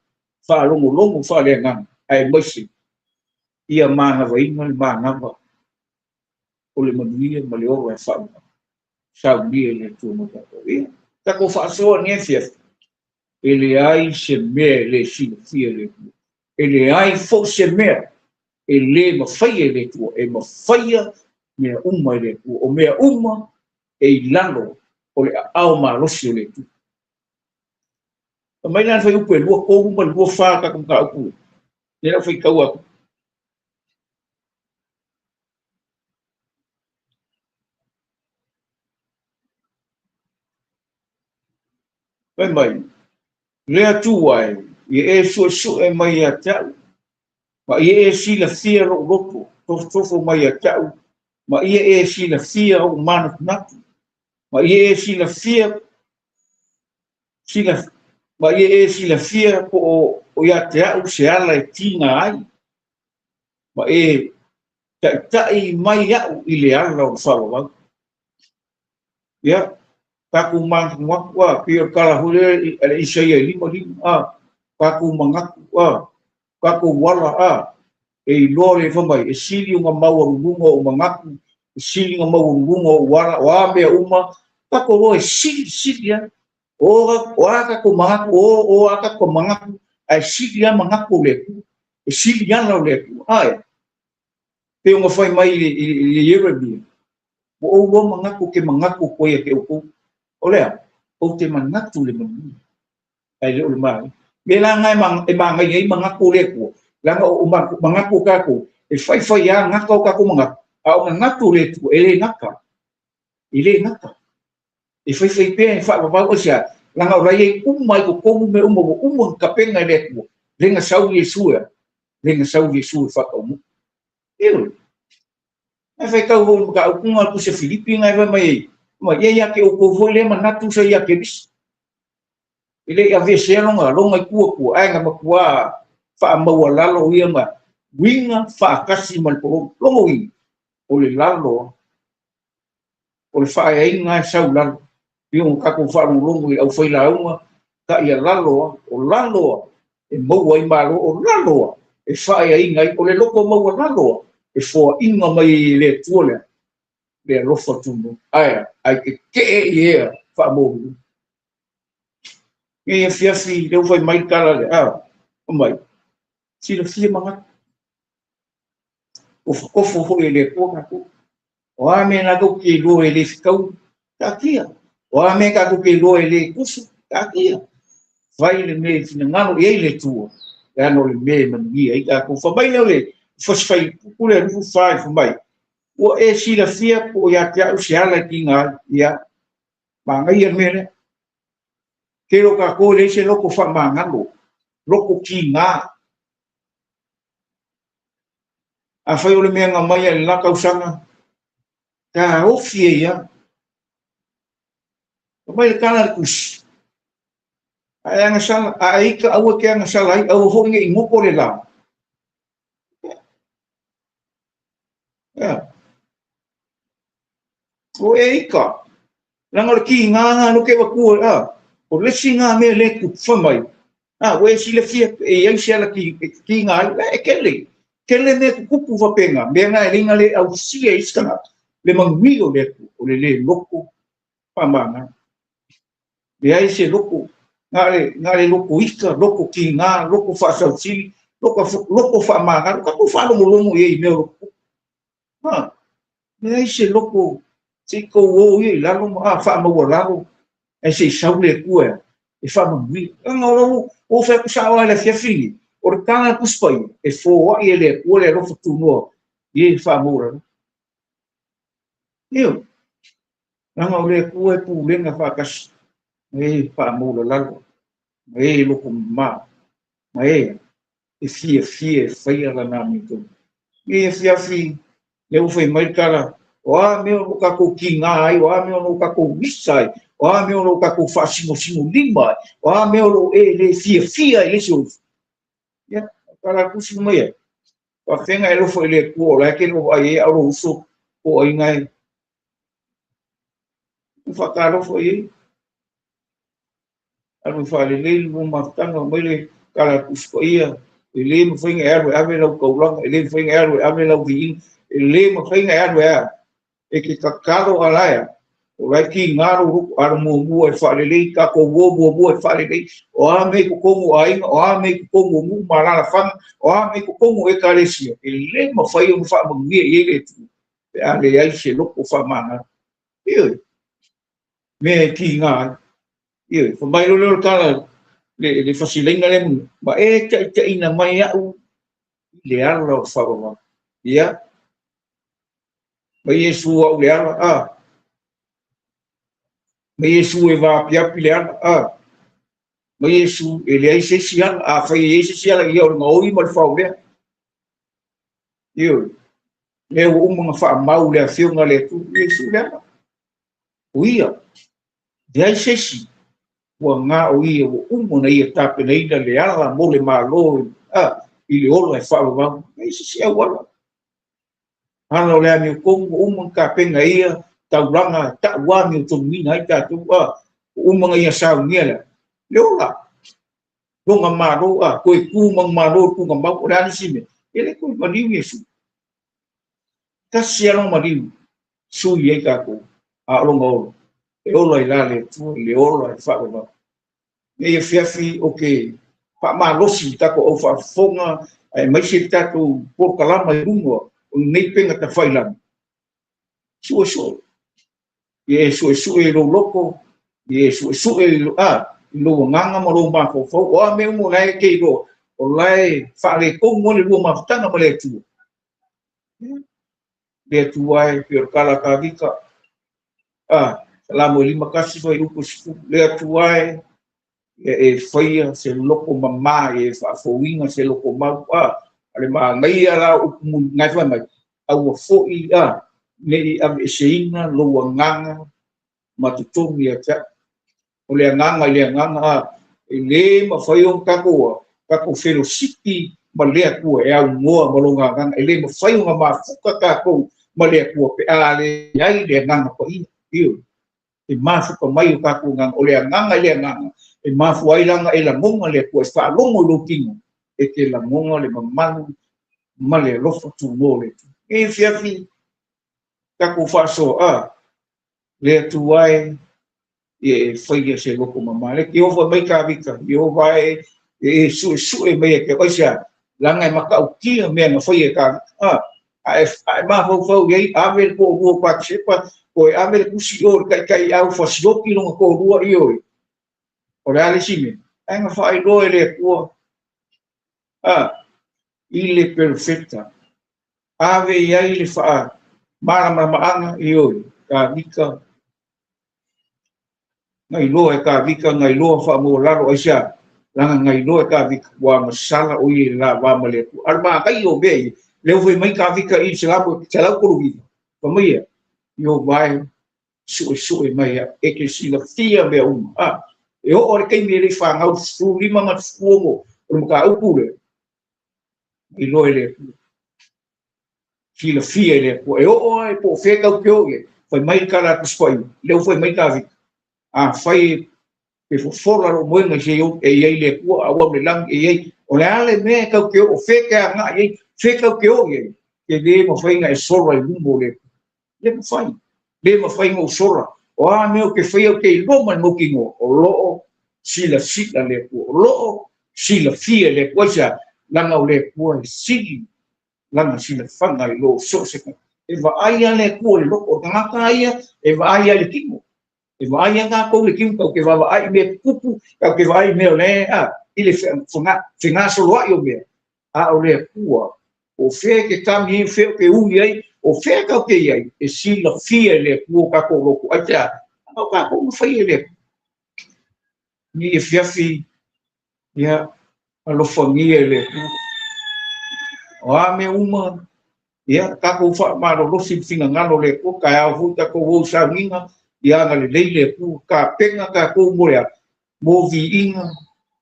faalogologo faaleagaga, aemaise ia manavaina le manava o le manuia ma le ola e faavavau. Saunia e le Atua mo tatou. Ia, tatou faasoa nei afiafi, e leai se mea e le silafia e le Atua. E leai foi se mea e le mafaia e le Atua. E mafaia mea uma e le Atua. O mea uma e i lalo o le aao malosi o le Atua. Fai mai la le fuaiupu e 2 3 ma le 2 4 tatou mataupu lea lau faitau atu. Fai mai, le Atua e, ia e suesue mai ia te au, ma ia e silafia lou loto, tofotofo mai ia te au, ma ia e silafia ou manatunatu, ma ia e silafia sila, ma ia e silafia po o ia te au se ala e tiga ai, ma e Ta'ita'i mai a'u i le ala o le fa'avavau. Ia, tatou manatunatu a, pei o le tala foi lea a le Isaia e 55 a, tatou manatu a, tatou ala a, e iloa le fai mai, e sili ona maualuluga ou manatu, e sili ona maualuluga ou ala, o a mea uma, tatou loa e sili sili a. O a tatou manatu, o a tatou manatu, ae sili a manatu o le Atua, e sili ala o le Atua. Ae, pe ona fai mai i le Ieremia, ua ou loa manatu ke manatu koe ia te outou. O lea, ou te manatu le manuia, ae le o le maai. Me la ngai e mangai ai manatu o le Atua, langa o manatu o tatou, e faifai a gata o tatou manatu, a o manatu o le Atua, e le gata. E le gata. E faifai pea e faavavau o sea, langa o lai ei uma i totonu me uma, ua uma ni kapenga i le Atua, lenga sau Iesu ea, lenga sau Iesu e whakaumu. Ewe, ai fai tau hou maka upunga ku se Filipi ngai vai mai, ma ia ia ke o ko foi le manatu sa ia ke bis. Ile ia ve se longa, longa i kua kua, ai nga makua wha maua lalo ia ma winga wha kasi ma le polo, longo winga, o le lalo, o le wha ai ngai sau lalo, i o kako wha longo i au whai launga, ka ia lalo, o lalo, e maua i malo, o lalo, e wha ai ngai, o le loko maua lalo, e foa inga mai le tua lea, le alofa tunu, ai, ai ke ke e i ea, wha mō. Ngai a fiafi, leo whai mai kala le, a, o mai, sila fia manga. O whakofo hoi e le tua kako. O a me nā kau ke loa e le whikau, ka kia. O a me kako ke loa e le kusu, ka kia. Whai le me whina ngano i ei le tua, le ano le me manuia i kako. Wha mai leo le, whaswhai pukule rufu whai wha mai. Ua e sila fia po ia te au se ala ki ngā ia. Mā ngai a mea lea. Te ro ka kō le se loko wha mā ngano. Loko ki ngā. A whai o le mea ngā mai a le lākau sanga. Ka ofi e ia. Ka mai le kāna le kusi. A e anga sala, a e ika aua ke anga sala ai, aua hoi nge i ngoko le la. Ia. O e ika. Langa o le ki ngā ngā no ke wakua, a. O lesi ngā mea le ku whamai. A, o e sile fia, e iau se ala ki, e ki ngā, e kele. Kele mea ku kupu wapenga. Mea ngā e ringa le au sia iskanga. Le mangui o le ku, o le le loko whamanga. Le ai se loko, ngā le loko ika, loko ki ngā, loko whasautili, loko whamanga, loko ku whalongolongo i ei mea loko. Ha, le ai se loko, se kou o i lalo, a whaamaua lalo, ai se i saule kua, e whaamangui. Anga o lau, o whea kusa oa le fiafini, o le kānga kuspai, e fōa i le kua le alofa tūnoa, i e whaamaura. Io, anga o le kua e pūlenga whaakasi, e whaamaura lalo, e loko mā, e e fia fia e whaia la nā mi tonu. E fiafi, le uwhai mai kara, o a mea o kako ki ngā ai, o a mea o kako wisa ai, o a mea o kako whaasingosino lima ai, o a mea o e le fia fia e le se uwha. Ia, kara kusi mai e. Wha whenga e lofo i le kua, o la ke lo ai e aro uso, o ai ngai. Whakarofo i e. Aru whare leili mo mafutanga mai le kara kusi ko ia, e le mawhainga e aru e ave lau kaulanga, e le mawhainga e aru e ave lau viinga, e le mawhainga e aru e a, e ke kakaro alaia, o lai ki ngaro ruku ara mua mua e whare lei, ka ko mua mua mua e whare lei, o a mei ko kongu ainga, o a mei ko kongu mu marara whanga, o a mei ko kongu e karesia, e le mawhai o mwha mangia i e le tu, e a le ai se loko whamanga. Ioi, me ki ngā, ioi, whamai lo leo kala, le whasilaina le munu, ma e ta ita ina mai au, le ala o whawawa. Ia, ma Iesu au le ala, a, ma Iesu e vāpiapi le ala, a, ma Iesu e le ai se si ala, a whai e se si ala ia o le ngaoi ma le whaulea. Ioi, le ua uma nga wha mau le awhionga le tu, Iesu le ala. O ia, le ai se si, ua ngā o ia, ua umo na ia tāpenaina le ala mo le malo, a, i le ola e whaawawau, ai se si au ala. Ala o le amiotonu ua uma ona tapena e ia taulaga e tau amiotonuina ai tatou, ua uma ona ia saunia le ola. Lona malo, toe tu manumalo i tugamau, o le a le isi mea? E le toe maliu Iesu. Tasi lava lona maliu, sui ai tatou, a o lona ola, e ola i la le Atua, le ola e faavavau. Nei afiafi ou te faamalosi i tatou au faafofoga, aemaise le tatou polokalama i luga o lenei upega tafailagi. Suesue. Ia e suesue i lou loto, ia e suesue i lou agaga ma lou mafaufau. O a mea uma o la e te iloa, o la e faaletonu ai le lua mafutaga ma le Atua. Le Atua e pei o le tala a Tavita, Salamo 51 fuaiupu 10, le Atua e e faia se loko mamā, e faafouina se loko mau, a le manaia la o upu muli nai fai mai, aua foi ne i aveeseina lou agaga ma totonu ia te au. O le agaga i le agaga, e lē mafai ona tatou felosipi ma le Atua e aunoa ma lona agaga. E lē mafai ona mafuta tatou ma le Atua pe a le ai le agaga paia. Io, e mafuta mai o tatou agaga, o le agaga i le agaga, e mafua ai lana e lagona le Atua, e faalogo i lou tino, e te lagona le mamalu ma le alofa tunoa o le Atua. E fiafi tatou faasoa, le Atua e e faia se loko mamā. Le Ieova mai Tavita, Ieova e e suesue mai e te aisea, lana e matautia mea na faia e Tavita. A e mafaufau i ai, ave le toalua o Patisepa, toe ave le tusi o le taitai au fasioki lona toalua i oe. O le a le isi mea? Ae na faailoa e le Atua i le perofeta, ave i ai le faamalamalamaanga i oe, Tavita, na iloa e Tavita, na iloa faamualalo aisea, lana na iloa e Tavita, ua agasala o ia i le lava ma le Atua. A le manaia o mea ia, lea ua fai mai Tavita i Salamo 139, fai mai ia, Ieova e suesue mai au, e te silafia mea uma. E oo le taimi e le i fanau 15 ma 16 o le mataupu lea, iloa e le Atua. Silafia e le Atua. E oo ai po o fea tau te o i ai, fai mai le tala a Tusi Paia, lea ua fai mai Tavita, afai e fofola lou moega i se e i ai le Atua, a ua le lagi e i ai. O le a le mea e tau te o, o fea te agai i ai, fea tau te o i ai, e le mafai na e sola i luma o le Atua. Le mafai, le mafai na ou sola. O a mea o te faia o te iloa mai mautinoa, o loo silasila le Atua, o loo silafia le Atua. Aisea? Lana o le Atua e sili lana silafaga i loo so o se tagata. E vaai a le Atua i le loko o le tagata ia, e vaai a i le tino. E vaai a tatou i le tino, tau te vaavaai i mea tutupu, tau te vaai i mea o le i le fegasoloai o mea. A o le Atua, o fea ke kami ai, o fea o ke uli ai, o fea kau te iai, e silafia e le Atua o tatou loko. Ai te a, o tatou na fai e le Atua. Ni e fiafi, ia, alofagia e le Atua. O a mea uma, ia, tatou faamalolosi i le finagalo o le Atua, taeao foi tatou o i sauniga, ia agalelei le Atua, tapena tatou mo le a, mo viiga,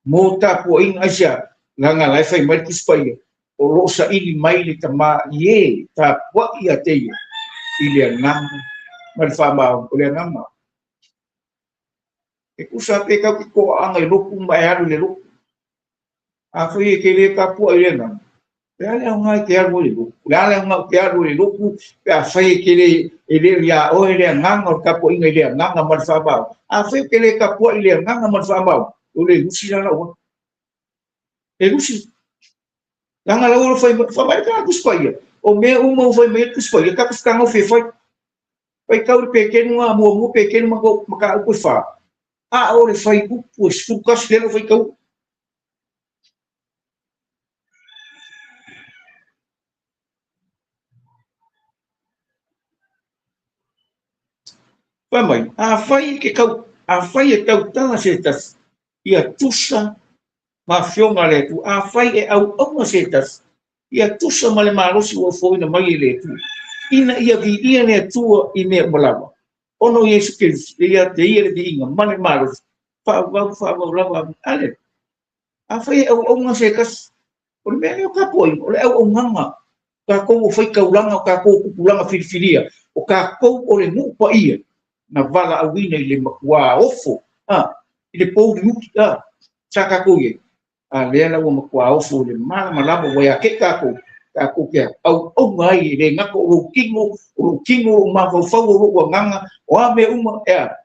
mo tapuaiga, aisea, lana la e fai mai le Tusi Paia, o loo saili mai le tamā i e tapuai ia te ia, i le agaga ma le faamaoni, o le agaga. E tusa pe tau te toaaga i lotu ma e alu i le lotu. Afai e te le tapuai i le agaga, le a le aoga e te alu ai i le lotu? Le a le aoga o te alu i le lotu pe afai e te le e le ia oe le agaga o le tapuaiga i le agaga ma le faamaoni? Afai e te le tapuai i le agaga ma le faamaoni, o le lusi la lau e lusi. Langa lau o fai fai mai ka Tusi Paia. O mea uma o fai mai Tusi Paia, ka fukanga o fe fai. Fai kau le pekenu ngā mua mua pekenu ma ko ma ka upu e whā. A o le fai upu e 11 le fai kau. Fai mai, a fai ke kau, a fai e tautala se tasi, ia tusa ma afioga a le Atua. Afai e auauna se tasi, ia tusa ma le malosi ua ofoina mai e le Atua, ina ia viia le Atua i mea uma lava, ona o Iesu Keriso, ia te ia le viiga ma le malosi, faaauau, faaauau lava. Ale, afai e auauna se tasi, o le mea lea o tapuaiga, o le auaunaga. Tatou o faitaulaga, o tatou o tupulaga filifilia, o tatou o le nuu paia na valaauina i le matuā ofo, i le pouliuli sa tatou i ai, a lea la ua matuā ofo i le malamalama ua ia te i tatou, tatou te auauna ai, e le gata o lou tino, o lou tino, o lou mafaufau, o lou agaga, o a mea uma, e a?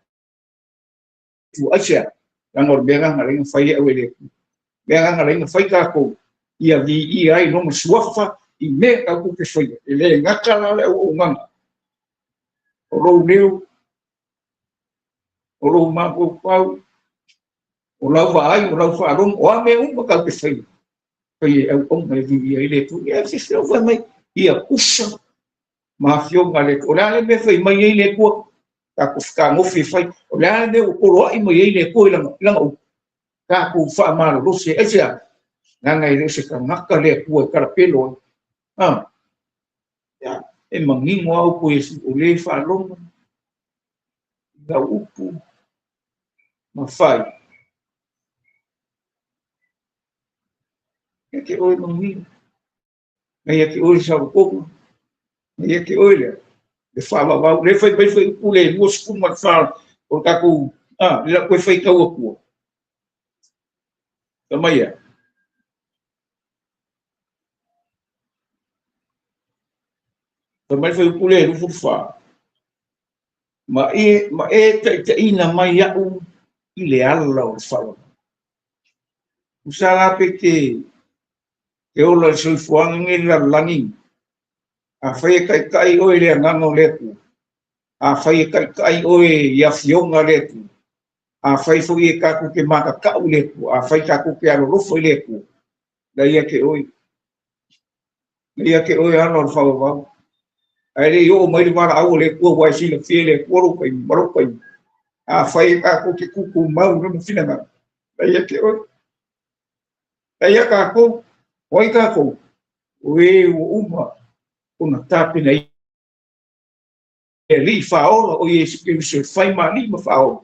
Aisea? Leaga o le mea lena na ala ai ona fai au e le Atua. O le mea lena na ala ai ona fai tatou, ia viia ai Lona Suafa i mea tatou te faia. E le gata la le auaunaga, o lou leo, o lou mafaufau, o lau vaai, o lau faalogo, o a mea uma tatou te faia, faia e auauna e viia ai le Atua. Ia, se fai mai, ia tusa ma afioga a le Atua. O le a le mea e fai mai ai le Atua, tatou fetagofi e fai. O le a le mea ua poloai mai ai le Atua i lana upu, tatou faamalolosi. Aisea? Leaga e le o se tagata le Atua e talapelo ai. E manino lava upu a Iesu, o le faalogo i lau upu ma fai, ia te oe manuia, na ia te oe le saolotoga, na ia te oe lea, le faavavau. Le fai mai foi upu le 24 o le tatou, le lau toe faitau atua. Fai mai ia. Fai mai foi upu le 24. Ma e, ma e taitaiina mai au i le ala o le faavavau. Tusa la pe te te ola i le soifuaga lenei i le lalolagi, afai e taitai oe i le agaga o le Atua, afai e taitai oe i afioga a le Atua, afai foi e tatou te matatau i le Atua, afai tatou te alolofa i le Atua, la ia te oe, la ia te oe ala o le faavavau. Ae le i oo mai le valaau a le Atua, ua e silafia e le Atua lou taimi ma lou taimi. Afai e tatou te tutumau i lona finagalo, la ia te oe. La ia tatou, o ai tatou? O e ua uma ona tapenaina e Alii Faaola o Iesu Keriso e fai ma alii ma faaola,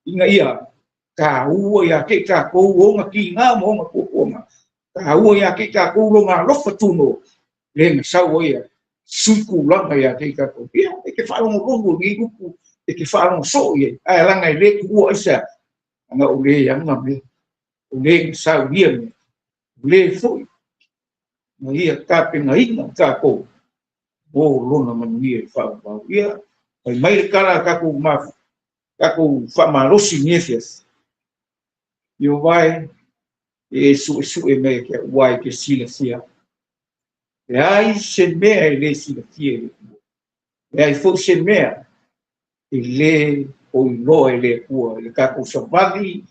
ina ia taua ia te i tatou ona tiga ma ona tuatuaga, taua ia te i tatou lona alofa tunoa, le na sau ai a sui tulaga ia te i tatou. Ia, e te faalogologo i nei upu, e te faalogo soo i ai, ae leaga e le tuua aisea, leaga o le ana mea, o le na sau ia mea, o le foi na ia tapenaina tatou mo lona manuia i le faavavau. Ia, fai mai le tala a tatou ma tatou faamalosi i lenei afiafi. Ieova e, e suesue mai ia te au, aua e te silafia. Leai se mea e le silafia e le Atua. Leai foi se mea e le o iloa e le Atua i le tatou savali,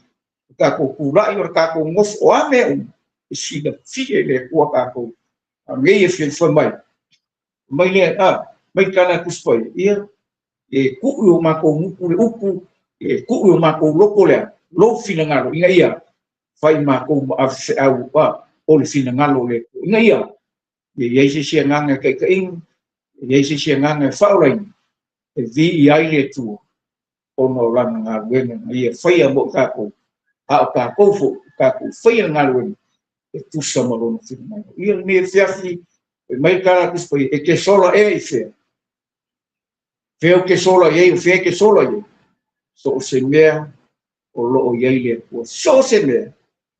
le tatou tulai, o le tatou nofo, o a mea uma, e silafia e le Atua tatou. A nei e fai mai, mai lea, mai tala a Tusi Paia, ia, e tuu i o matou gutu le upu, e tuu i o matou loto lea, lou finagalo, ina ia fai matou ma ave feau o le finagalo o le Atua, ina ia i ai se isi agaga e taitaiina, e i ai se isi agaga e faaolaina, e viia ai le Atua ona o lana galuega na ia faia mo i tatou, a o tatou foi, o tatou faia le galuega e tusa ma lona finagalo. Ia lenei afiafi, fai mai le tala a Tusi Paia, e te sola ea i fea? Fea ou te sola i ai, o fea e te sola i ai? So o se mea o lo o i ai le Atua. So o se mea,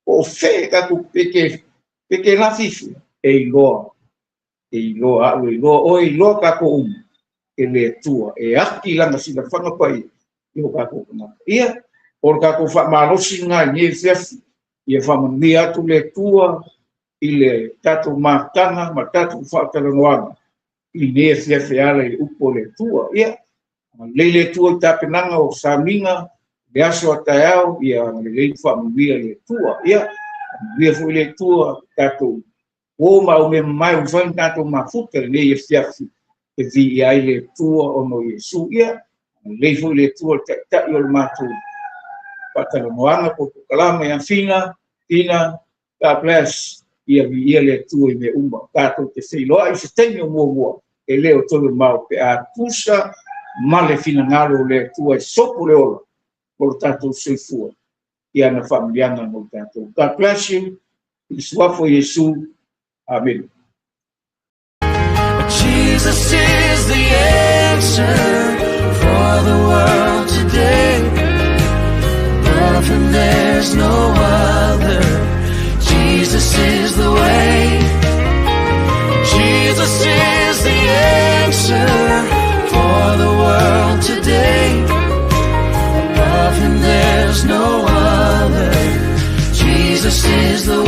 po o fea e tatou pe te lafi i fea, e iloa, e iloa au, e iloa oe, e iloa tatou uma e le Atua, e ati lana silafaga paia i o tatou tagata. Ia, o le tatou faamalosi lena i lenei afiafi, ia faamanuia atu le Atua i le tatou mafutaga ma le tatou faatalanoaga i lenei afiafi e ala i le upu a le Atua. Ia, agalelei le Atua i tapenaga o sauniga, le aso a taeao, ia agalelei ma faamanuia le Atua. Ia, faamanuia foi le Atua i tatou uo ma au mea mamae ua mafai ona tatou mafuta i lenei afiafi e viia ai le Atua ona o Iesu. Ia, agalelei foi le Atua i le Taitai o le matou faatalanoaga po o polokalame ia Fina, Fina, God bless. Ia viia le Atua i mea uma. Tatou te feiloai i se taimi o muamua, e le o toe mamao pe a tusa ma le finagalo o le Atua e sopo le ola mo lo tatou soifua i ana faamanuiaga mo tatou. God bless you. I le suafa o Iesu. Amene. Jesus is the answer for the world today. Above him there's no other. Jesus is the way. Jesus is the answer for the world today. Above him there's no other. Jesus is the